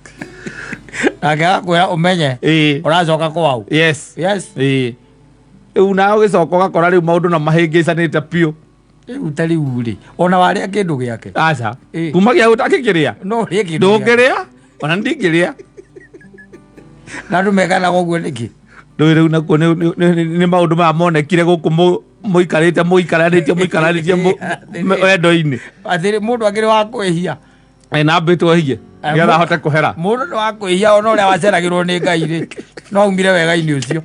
Nake agakwĩra ũmenye. Ĩĩ. Ũracoka kwau. Yes. Yes. Ĩĩ. Rĩu nawe ũgĩcoka ũgakora rĩu maũndũ na mahĩngĩcanĩte biũ. Rĩu ta rĩu rĩ, ona warĩa kĩndũ gĩake. Aca. Ĩĩ. Kumagia ũtakĩkĩrĩa. No ũrĩe kĩndũ gĩake. Ndũngĩrĩa ona ndingĩrĩa. Na andũ mekanaga ũguo nĩkĩ? Ndũĩ rĩu nakuo nĩ maũndũ maya monekire gũkũ mũikarĩte mũikaranĩtie mũikaranĩtie wendo-inĩ. Atĩrĩ mũndũ akĩrĩ wa kwĩhia. Na ambĩtwo ehie nĩgetha ahote kũhera. Mũndũ nĩ wa kwĩhia ona ũrĩa waceragĩrwo nĩ Ngai rĩ, no aumire wega-inĩ ũcio.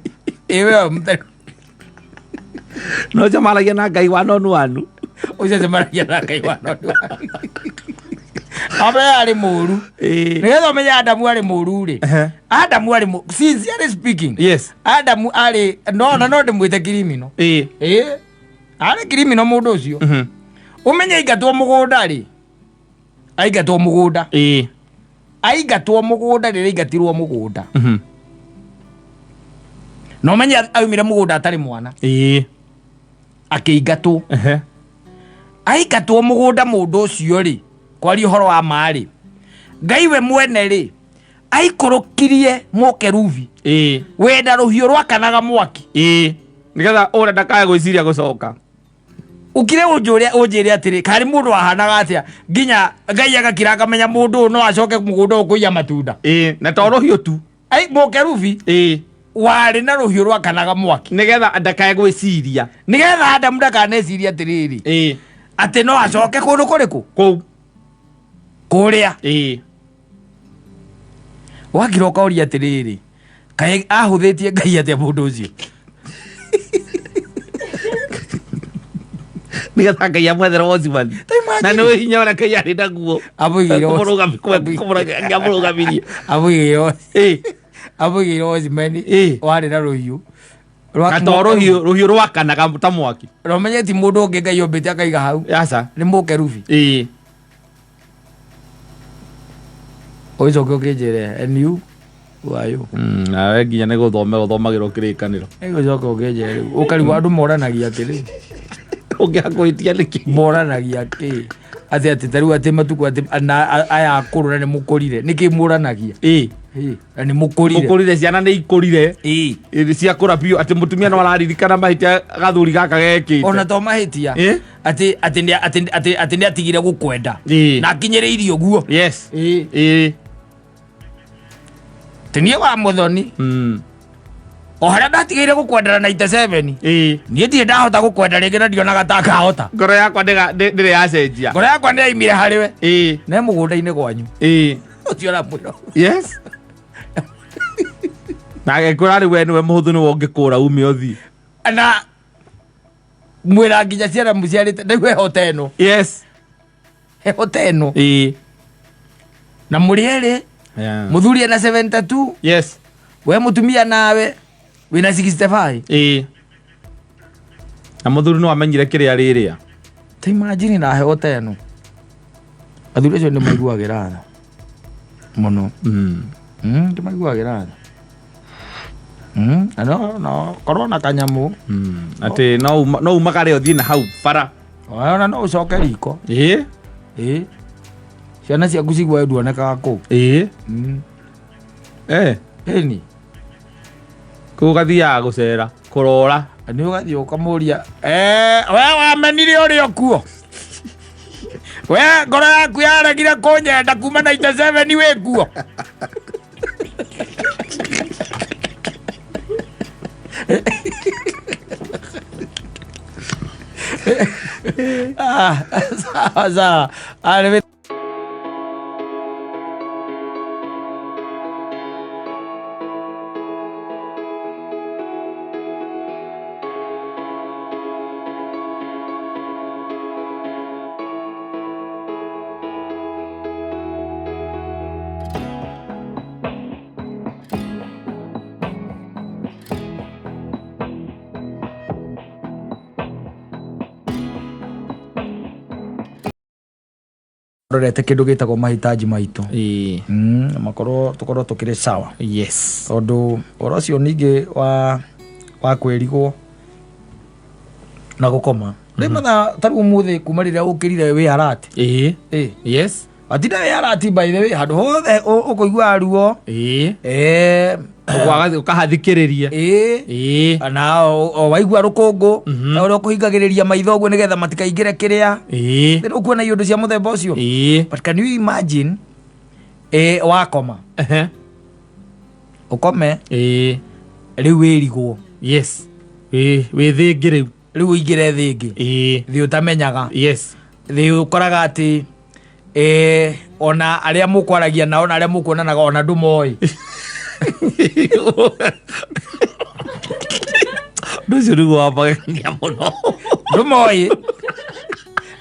Ĩ we mũtheri. No njemanagia na Ngai wa nonu wanu. Ũcio njemanagia na Ngai wa nonu wanu. Ambe arĩ mũru. Ĩĩ. Nĩgetha ũmenye Adamu arĩ mũru rĩ. Ehe. Adamu arĩ mũru. Sincerely speaking. Yes. Adamu arĩ no na no ndĩmwĩte criminal. Ĩĩ. Ĩĩ. Arĩ criminal mũndũ ũcio. Ũmenye aingatwo mũgũnda rĩ. Aingatwo mũgũnda. Ĩĩ. Aingatwo mũgũnda rĩrĩa aingatirwo mũgũnda. Na ũmenye aumire mũgũnda atarĩ mwana. Ĩĩ. Akĩingatwo. Ehe. Aingatwo mũgũnda mũndũ ũcio rĩ, kwaria ũhoro wa ma rĩ, Ngai we mwene rĩ, aikũrũkirie mũkerubi wĩna rũhiũ rwakanaga mwaki. Nĩgetha ũrĩa ndakae gwĩciria gũcoka. Ukire unjũre unjĩre atĩrĩ, karĩ mũndũ wahanaga atĩa nginya Ngai agakira akamenya mũndũ ũyũ no acoke mũgũnda ũyũ kũiya matunda. Na to rũhiũ tu. Ai mũkerubi warĩ na rũhiũ rwakanaga mwaki. Nĩgetha ndakae gwĩciria. Nĩgetha Adamu ndakanecirie atĩrĩrĩ, atĩ no acoke kũndũ kũrĩkũ? Kũu. Kũrĩa. Wakira ũkoria atĩrĩrĩ, kaĩ ahũthĩtie Ngai atĩa mũndũ ũcio? Nĩgetha Ngai amwethere watchman. Ta imagine. Na nĩ hinya ũrĩa Ngai arĩ naguo. Amũigĩire Amũrũgamirie. Amũigĩire watchman warĩ na rũhiũ. Na to rũhiũ, rũhiũ rwakanaga ta mwaki. Na ũmenye ti mũndũ ũngĩ Ngai ombĩte akaiga hau. Aca. Nĩ mũkerubi. Ũgĩcoke ũkĩnjĩre, and you, who are you? Nawe nginya nĩ gũthomera ũthomagĩrwo kĩrĩkanĩro. Nĩgũcoka ũkĩnjĩre rĩu. Ũkarigwo andũ moranagia atĩrĩ. Ũngĩaga kũhĩtia nĩkĩ? Moranagia kĩ? Atĩ atĩ ta rĩu atĩ matukũ atĩ na aya akũrũ na nĩ mũkũrire. Nĩkĩ mũranagia? Na nĩ mũkũrire. Mũkũrire, ciana nĩ ikũrire. Ciakũra biũ atĩ mũtumia no araririkana mahĩtia gathuri gaka gekĩte. Ona to mahĩtia. Atĩ atĩ nĩ atĩ atĩ atĩ nĩ atigire gũkwenda. Na akinyĩrĩirie ũguo. Yes. Atĩ niĩ wa mũthoni. O harĩa ndatigĩire gũkwendana na 97. Niĩ ndirĩ ndahota gũkwenda rĩngĩ na ndionaga ta ngahota. Ngoro yakwa ndĩrĩ yacenjia. Ngoro yakwa nĩ yaimire harĩ we. Ne mũgũnda-inĩ gwanyu. Ũcio ũramwĩra. Yes. Na agĩkwĩra rĩu we nĩwe mũhũthũ nĩwe ũngĩkũra ume ũthiĩ. Na mwĩra nginya ciana mũciarĩte rĩu heho ta ĩno. Yes. Heho ta ĩno. Na mũrĩ erĩ. Mũthuri ena 72. Yes. We mũtumia nawe wĩna 65. Na mũthuri no amenyire kĩrĩa rĩrĩa. Ta imagine na heho ta ĩno. Athuri acio nĩ maiguagĩra tha mũno. Nĩ maiguagĩra tha. Na no korwo na kanyamũ. Atĩ no umagare ũthiĩ na hau bara. Ona no ũcoke riko. Ciana ciaku ciguaga nduonekaga kũu. Ĩni. Kũu ũgathiaga gũcera, kũrora. Nĩ ũgathiĩ ũkamũria, we wamenire ũrĩ o kuo? We ngoro yaku yaregire kũnyenda kuma 97 wĩ kuo? Sawa sawa. Rorete kindu gitagwo mahitaji maitu. Makorwo tukorwo tukiri sawa. Yes. Tondu ũhoro ũcio ningĩ wa kwĩrigwo na gũkoma. Rĩ mathaa ta rĩu ũmũthĩ kuma rĩrĩa ũkĩrire wĩ alert. Yes. Watinda wĩ alert by the way, handũ hothe ũkũigua ruo. Ũkahathikĩrĩria. Na o waigua rũkũngũ, ta ũrĩa ũkũhingagĩrĩria maitho ũguo nĩgetha matikaingĩre kĩrĩa. Rĩu ũkuona iũndũ cia mũthemba ũcio. But can you imagine, wakoma? Ũkome. Rĩu wĩrigwo. Yes. Wĩ thĩ ĩngĩ rĩu. Rĩu ũingĩre thĩ ĩngĩ. Thĩ ũtamenyaga. Yes. Thĩ ũkoraga atĩ, ona arĩa mũkwaragia nao na arĩa mũkuonanaga ona ndũmoĩ. Ũndũ ũcio nĩguo wa magegania mũno. Ndũmoĩ.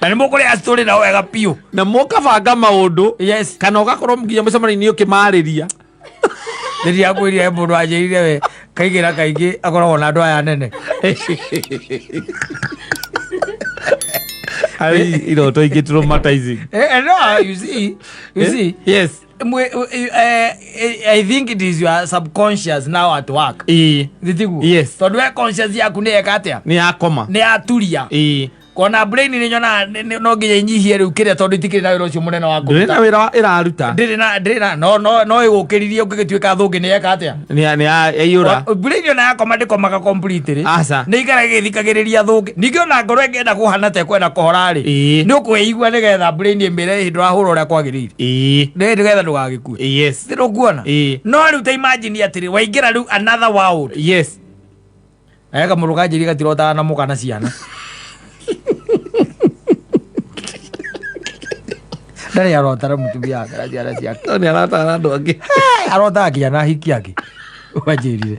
Na nĩ mũkũrĩa story nao wega biũ. Na mũkabanga maũndũ. Yes. Kana ũgakorwo nginya mũcemanio-inĩ ũkĩmarĩria. Rĩrĩa akwĩrire mũndũ anjĩrire we kaingĩ na kaingĩ akoragwo na andũ aya nene. Ai, iroto ingĩ traumatizing. No, you see, you see. Yes. I think it is your subconscious now at work. Thitiguo? Yes. Tondũ we conscious yaku nĩ yeka atĩa? Nĩ yakoma. Nĩ yaturia. Ona brain nĩ nyonaga no nginya inyihie rĩu kĩrĩa, tondũ itikĩrĩ na wĩra ũcio mũnene wa Ndũrĩ na kũruta. wĩra ĩraruta. Ndĩrĩ na no ĩgũkĩririe ũngĩgĩtuĩka thũngĩ nĩ yeka atĩa? Nĩ yaiyũra. Brain ona yakoma ndĩkomaga completely. Aca. Nĩ ikara ĩgĩthikagĩrĩria thũngĩ. Ningĩ ona ngoro ĩngĩenda kũhana ta ĩkwenda kũhora rĩ, Ĩĩ. nĩ ũkwĩigua nĩgetha brain ĩmĩre ĩhĩ ndũrahũra ũrĩa kwagĩrĩire. Ĩĩ. Nĩgetha ndũgagĩkue. Yes. Ndũkuona? Ĩĩ. No rĩu ta imagine atĩrĩ, waingĩra rĩu another world. Yes. Naye kamũndũ kanjĩrie gatirotaga na mũka na ciana. Ndarĩ arota na mũtumia wake na ciana ciake. No nĩ arataga andũ angĩ. Arotaga nginya na hiki angĩ. Wanjĩrire.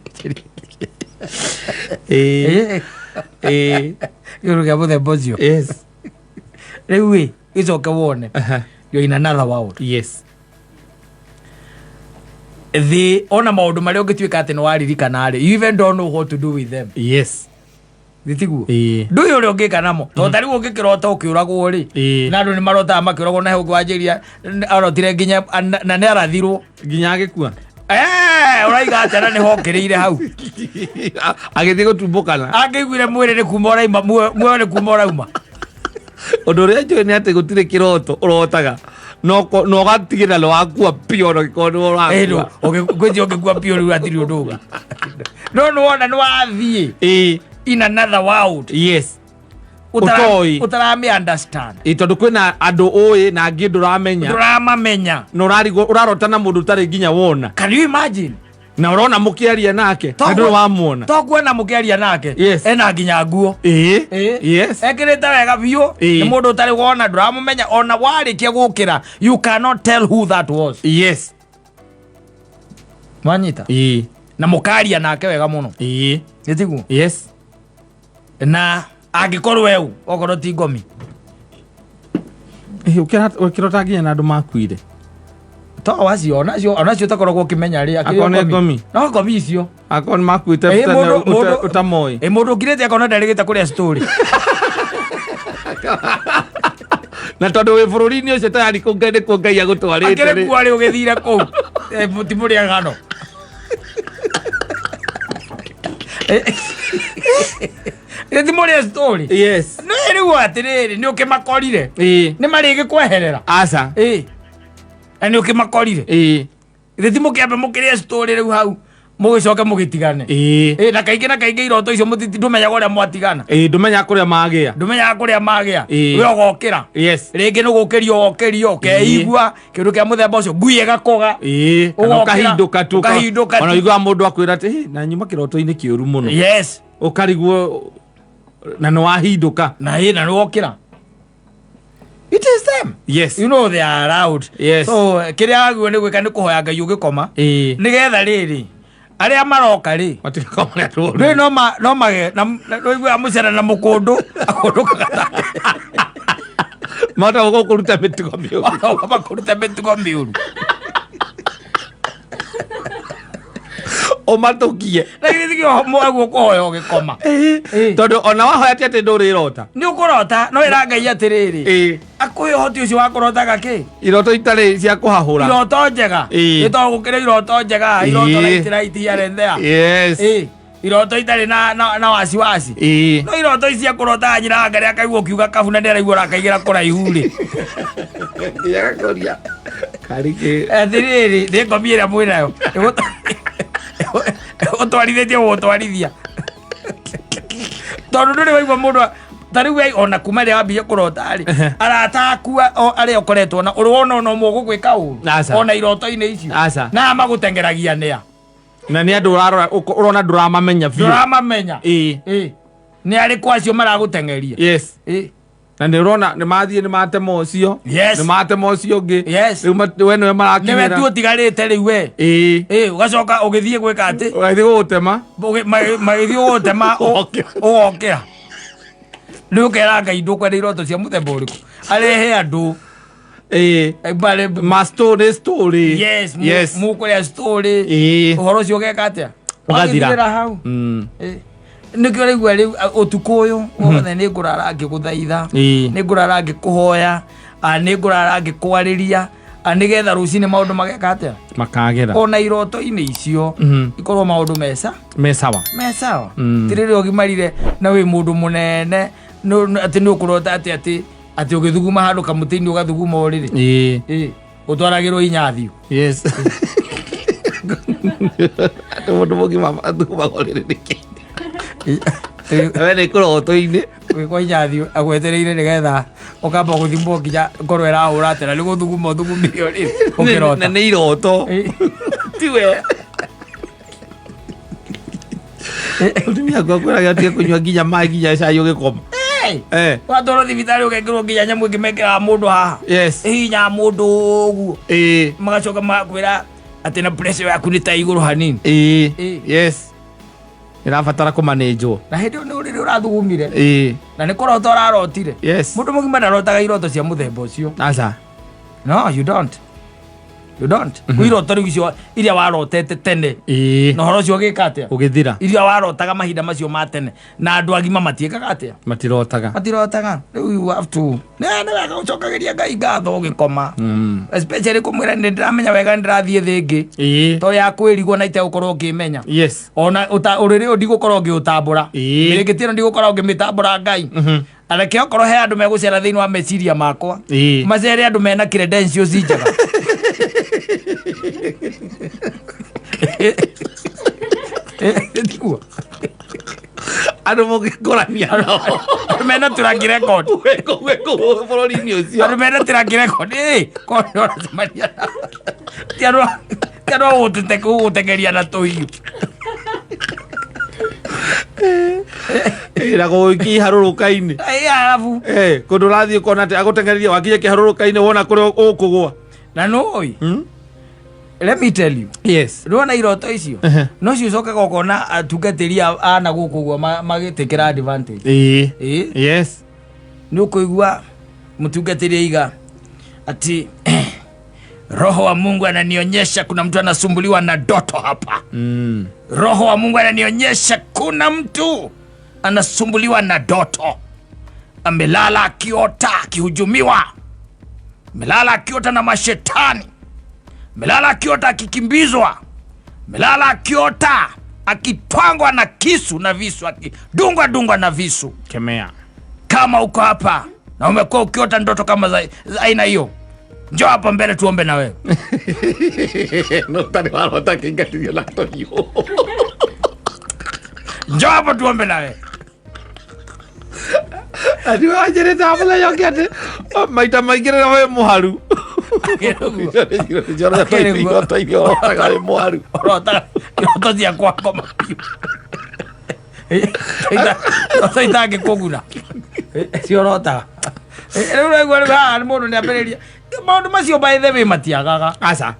Ĩĩ. Ĩĩ. Kĩũndũ kĩa mũthemba ũcio. Yes. Rĩu ĩ, gĩcoke wone. Aha. You're in another world. Yes. Thĩ ona maũndũ marĩa ũngĩtuĩka atĩ nĩ waririkana rĩ, you even don't know what to do with them. Yes. Gĩtiguo? Ĩĩ. Ndũĩ ũrĩa ũngĩka namo. Tondũ ta rĩu ũngĩkĩrota ũkĩũragwo rĩ, Ĩĩ. na andũ nĩ marotaga makĩũragwo, na he ũngĩ wanjĩria arotire nginya na nĩ arathirwo. Nginya agĩkua. Eh, ũraiga atĩa na nĩ hokĩrĩire hau? Agĩthiĩ gũtumbũkana. Angĩiguire mwĩrĩ nĩ kuma ũraima, muoyo nĩ kuma ũrauma. Ũndũ ũrĩa njũĩ nĩ atĩ gũtirĩ kĩroto ũrotaga na ũgatigĩrĩra nĩ wakua biũ ona ũngĩkorwo nĩ ũrakua. Ngwĩciria ũngĩkua biũ rĩu hatirĩ ũndũ ũngĩ. No nĩ wona nĩ wathiĩ Ĩĩ. in another world. Yes. Ũtoĩ. Ũtaramĩ understand. Ĩĩ, tondũ kwĩna andũ ũĩ na angĩ ndũramenya. Ndũramamenya. Na ũrarigwo ũrarota na mũndũ ũtarĩ nginya wona. Can you imagine? Na ũrona mũkĩaria nake na ndũrĩ wamuona. To kuona mũkĩaria nake. Yes. Ena nginya nguo. Ĩĩ. Ĩĩ. Yes. Ekĩrĩte wega biũ. Ĩĩ. Nĩ mũndũ ũtarĩ wona, ndũramũmenya ona warĩkia gũkĩra, you cannot tell who that was. Yes. Wanyita? Ĩĩ. Na mũkaria nake wega mũno. Ĩĩ. Gĩtiguo? Yes. Na angĩkorwo eu okorwo ti ngomi. Ĩĩ, ũkĩrota nginya na andũ makuire. To wacio onacio onacio ũtakoragwo ũkĩmenya rĩ, akĩrĩ Akorwo nĩ ngomi. No ngomi icio. Akorwo nĩ makuĩte Ĩĩ, ũtamoĩ. Ĩ mũndũ ũkirĩte akona ndarĩgĩte kũrĩa story. Na tondũ wĩ bũrũri-inĩ ũcio tayari kũ Ngai nĩkuo Ngai agũtwarĩte Akĩrĩ rĩ. kuo rĩ ũgĩthire kũu. Ti mũrĩa ng'ano. Ti mũrĩa story. Yes. Nĩ rĩu atĩrĩrĩ, nĩ ũkĩmakorire. Ĩĩ. Nĩ marĩgĩkweherera. Aca. Ĩĩ. Na nĩ ũkĩmakorire. Ĩĩ. Githĩ ti mũkĩambe mũkĩrĩe story rĩu hau mũgĩcoke mũgĩtigane. Ĩĩ. Ĩĩ, na kaingĩ na kaingĩ iroto icio ndũmenyaga ũrĩa mwatigana. Ĩĩ, ndũmenyaga kũrĩa magĩa. Ndũmenyaga kũrĩa magĩa. Ĩĩ. We ũgokĩra. Yes. Rĩngĩ nĩ gũkĩrio wokĩrio, ũkeigua kĩndũ kĩa mũthemba ũcio, ngui ĩgakũga. Ĩĩ, kana Ũgokĩra, ũkahindũka tu. Ũkahindũka tu. Ona ũiguaga mũndũ akwĩra atĩ, "Hĩ, na nyuma kĩroto-inĩ kĩũru mũno." Yes. Ũkarigwo na nĩ wahindũka. Na ĩ na nĩ wokĩra. It is them. Yes. You know they are around. Yes. So kĩrĩa wagĩrĩirwo nĩ gwĩka nĩ kũhoya Ngai ũgĩkoma. Ĩĩ. Nĩgetha rĩrĩ arĩa maroka rĩ, Matigakorwo marĩ andũ oru. ndũĩ no ma no mage na ũiguaga mũcere na mũkũndũ akũndũkaga take. Mahota gũka kũruta mĩtugo mĩũru. Maroka makũrute mĩtugo mĩũru. Ũmatũkie. Na githĩ ti kĩo mwaguo kũhoya ũgĩkoma? Ĩĩ. Tondũ ona wahoya ti atĩ ndũrĩrota. Nĩ ũkũrota no ĩra Ngai atĩrĩrĩ, Ĩĩ. akũhe ũhoti ũcio wa kũrotaga kĩ? Iroto itarĩ cia kũhahũra. Iroto njega. Ĩĩ. Nĩ tondũ gũkĩrĩ iroto njega, iroto Ĩĩ. right right here and there. Yes. Ĩĩ. Iroto itarĩ na wasiwasi. Ĩĩ. No iroto ici cia kũrotaga nyina wa Ngai akaigua ũkiuga kabu na nĩaraigua ũrakaigĩra kũraihu rĩ. Agakũria. Karĩ kĩ? Atĩrĩrĩ, nĩ ngomi ĩrĩa mwĩnayo. Ũtwarithĩtie gũgũtwarithia. Tondũ ndũrĩ waigua mũndũ ta rĩu we ona kuma rĩrĩa wambire kũrota rĩ, arata aku arĩa ũkoretwo na ũrĩ wona ona ũmwe ũgũgwĩka ũru Aca. ona iroto-inĩ icio. Aca. Na magũteng'eragia nĩa? Na nĩ andũ ũrarora ũrona ndũramamenya biũ. Ndũramamenya. Ĩĩ. Ĩĩ. Nĩ arĩkũ acio maragũteng'eria? Yes. Ĩĩ. Na nĩ ũrona nĩ mathiĩ nĩ matema ũcio. Yes. Nĩ matema ũcio ũngĩ. Yes. Rĩu we nĩwe Nĩwe marakinyĩra. tu ũtigarĩte rĩu we. Ĩĩ. Ĩĩ, ũgacoka ũgĩthiĩ gwĩka atĩ? Ũgathiĩ gũgũtema. Magĩthiĩ gũgũtema Ũgokĩra. ũgokĩra. Rĩu ũkera Ngai ndũkwenda iroto cia mũthemba ũrĩkũ. Arehe andũ. Ĩĩ. Marĩ Ma story story. Yes, Yes. mũkũrĩa story. Ĩĩ. Ũhoro ũcio ũgeka atĩa? Ũgathira. Ũgagĩthirĩra hau. Ĩĩ. Nĩkĩo ũraigua rĩu ũtukũ ũyũ wothe nĩ ngũrara ngĩgũthaitha. Ĩĩ. Nĩ ngũrara ngĩkũhoya, nĩ ngũrara ngĩkwarĩria, nĩgetha rũcinĩ maũndũ mageka atĩa? Makagĩra. Ona iroto-inĩ icio ikorwo maũndũ mesa Me sawa. me sawa. Mm. Ti rĩrĩa ũgimarire na wĩ mũndũ mũnene Atĩ nĩ ũkũrota atĩ ũgĩthuguma handũ kamũtĩ-inĩ ũgathuguma ũrĩrĩ. Ĩĩ. Ĩ, ũtwaragĩrwo inyathio. Yes, atĩ mũndũ mũgima athugumaga ũrĩrĩ nĩkĩ? We nĩ kũroto-inĩ. Gwĩkwo inyathio agwetereire nĩgetha ũkamba gũthimwo nginya ngoro ĩrahũra atĩ na nĩ gũthuguma ũthugumire ũrĩrĩ Na ũkĩrota. nĩ iroto. Tiwe mũtumia aku akwĩraga atige kũnyua nginya maĩ nginya cai ũgĩkoma. Hey! Eh. Watwarwo thibitarĩ ũgekĩrwo nginya nyamũ ĩngĩ mekĩraga mũndũ haha. Yes. Ĩhihinyaga mũndũ ũguo. Ĩĩ. Magacoka magakwĩra atĩ na pressure yaku nĩ ta igũrũ hanini. Ĩĩ. Ĩĩ. Yes, ĩrabatara kũmanĩnjwo. Na hĩndĩ ĩyo nĩ ũrĩrĩ ũrathugumire. Ĩĩ. Na nĩ kũrota ũrarotire. Yes. Mũndũ mũgima ndarotaga iroto cia mũthemba ũcio. Aca. No, you don't. You don't. Kwĩ iroto rĩu icio iria warotete tene. Ĩĩ. Na ũhoro ũcio ũgĩka atĩa? Ũgĩthira. Iria warotaga mahinda macio ma tene na andũ agima matiĩkaga atĩa? Matirotaga. Matirotaga. Rĩu you have to. Nĩ wega gũcokagĩria Ngai ngatho ũgĩkoma. Especially kũmwĩra nĩ ndĩramenya wega nĩ ndĩrathiĩ thĩ ĩngĩ. Ĩĩ. To ya kwĩrigwo na itegũkorwo ngĩmenya. Yes. Ona ũrĩrĩ ũyũ ndigũkorwo ngĩũtambũra. Ĩĩ. Mĩrĩngĩti ĩno ndigũkorwo ngĩmĩtambũra Ngai. Reke okorwo he andũ megũcera thĩinĩ wa meciria makwa. Ĩĩ. Macere andũ mena credentials njega. Tiguo. Andũ mũngĩkũrania nao. Andũ mena track record. Wĩkũ bũrũri-inĩ ũcio. Andũ mena track record. Ĩĩ, korwo nĩ ũracemania nao. Ti andũ a gũgũtengeria na tũhiũ. Ĩĩ, na gũgĩkinya iharũrũka-inĩ. Ĩĩ, arabu. Eh, kũndũ ũrathiĩ ũkona atĩ agũteng'eririe wakinya kĩharũrũka-inĩ wona kũrĩa ũkũgũa. Na nũĩ. Let me tell you. Yes. Rwona iroto icio no cio ũcokaga ũkona atungatĩri a na gũkũ ũguo magĩtĩkĩra advantage. Ĩĩ. Ĩĩ. Yes. Nĩ ũkũigua mũtungatĩri aiga ati roho wa Mungu ananionyesha kuna mtu anasumbuliwa na ndoto hapa. Roho wa Mungu ananionyesha kuna mtu anasumbuliwa na ndoto, amelala akiota akihujumiwa, amelala akiota na mashetani, amelala akiota akikimbizwa, amelala akiota akitwangwa na kisu na visu, akidungwa dungwa na visu. Kemea. Kama uko hapa na umekuwa ukiota ndoto kama za aina hiyo, njoo hapa mbele tuombe na wewe. No ũtarĩ warota akĩingatithio na tũhiũ. Njoo hapa tuombe na wewe. Ati wanjĩrĩte mũthenya ũngĩ atĩ maita maingĩ rĩrĩa wĩ mũharu. Iroto iria ũrotaga wĩ mũharu. Ũrotaga iroto cia kwakoma biũ. Iroto itangĩkũguna cio ũrotaga. Rĩu ũraigua rĩu haha mũndũ nĩ ambĩrĩria maũndũ macio, by the way, matiagaga. Aca.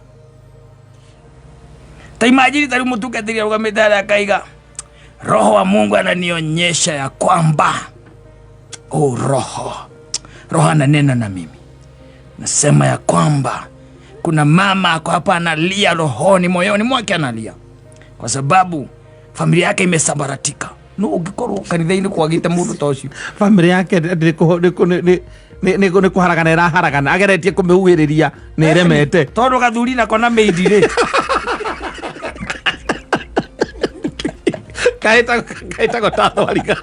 Ta imagine ta rĩu mũtungatĩri arũgamĩte harĩa akaiga roho wa Mungu ananionyesha ya kwamba, oh, roho ananena na mimi, nasema ya kwamba kuna mama ako hapa analia rohoni, moyoni mwake analia kwa sababu familia yake imesambaratika. No ũngĩkorwo kanitha-inĩ kwagĩte mũndũ ta ũcio. Bamĩrĩ yake nĩ kũharagana ĩraharagana, ageretie kũmĩhuhĩrĩria nĩ ĩremete. Tondũ gathuri nako na maid rĩ. Kaĩtagwo ta thwariga.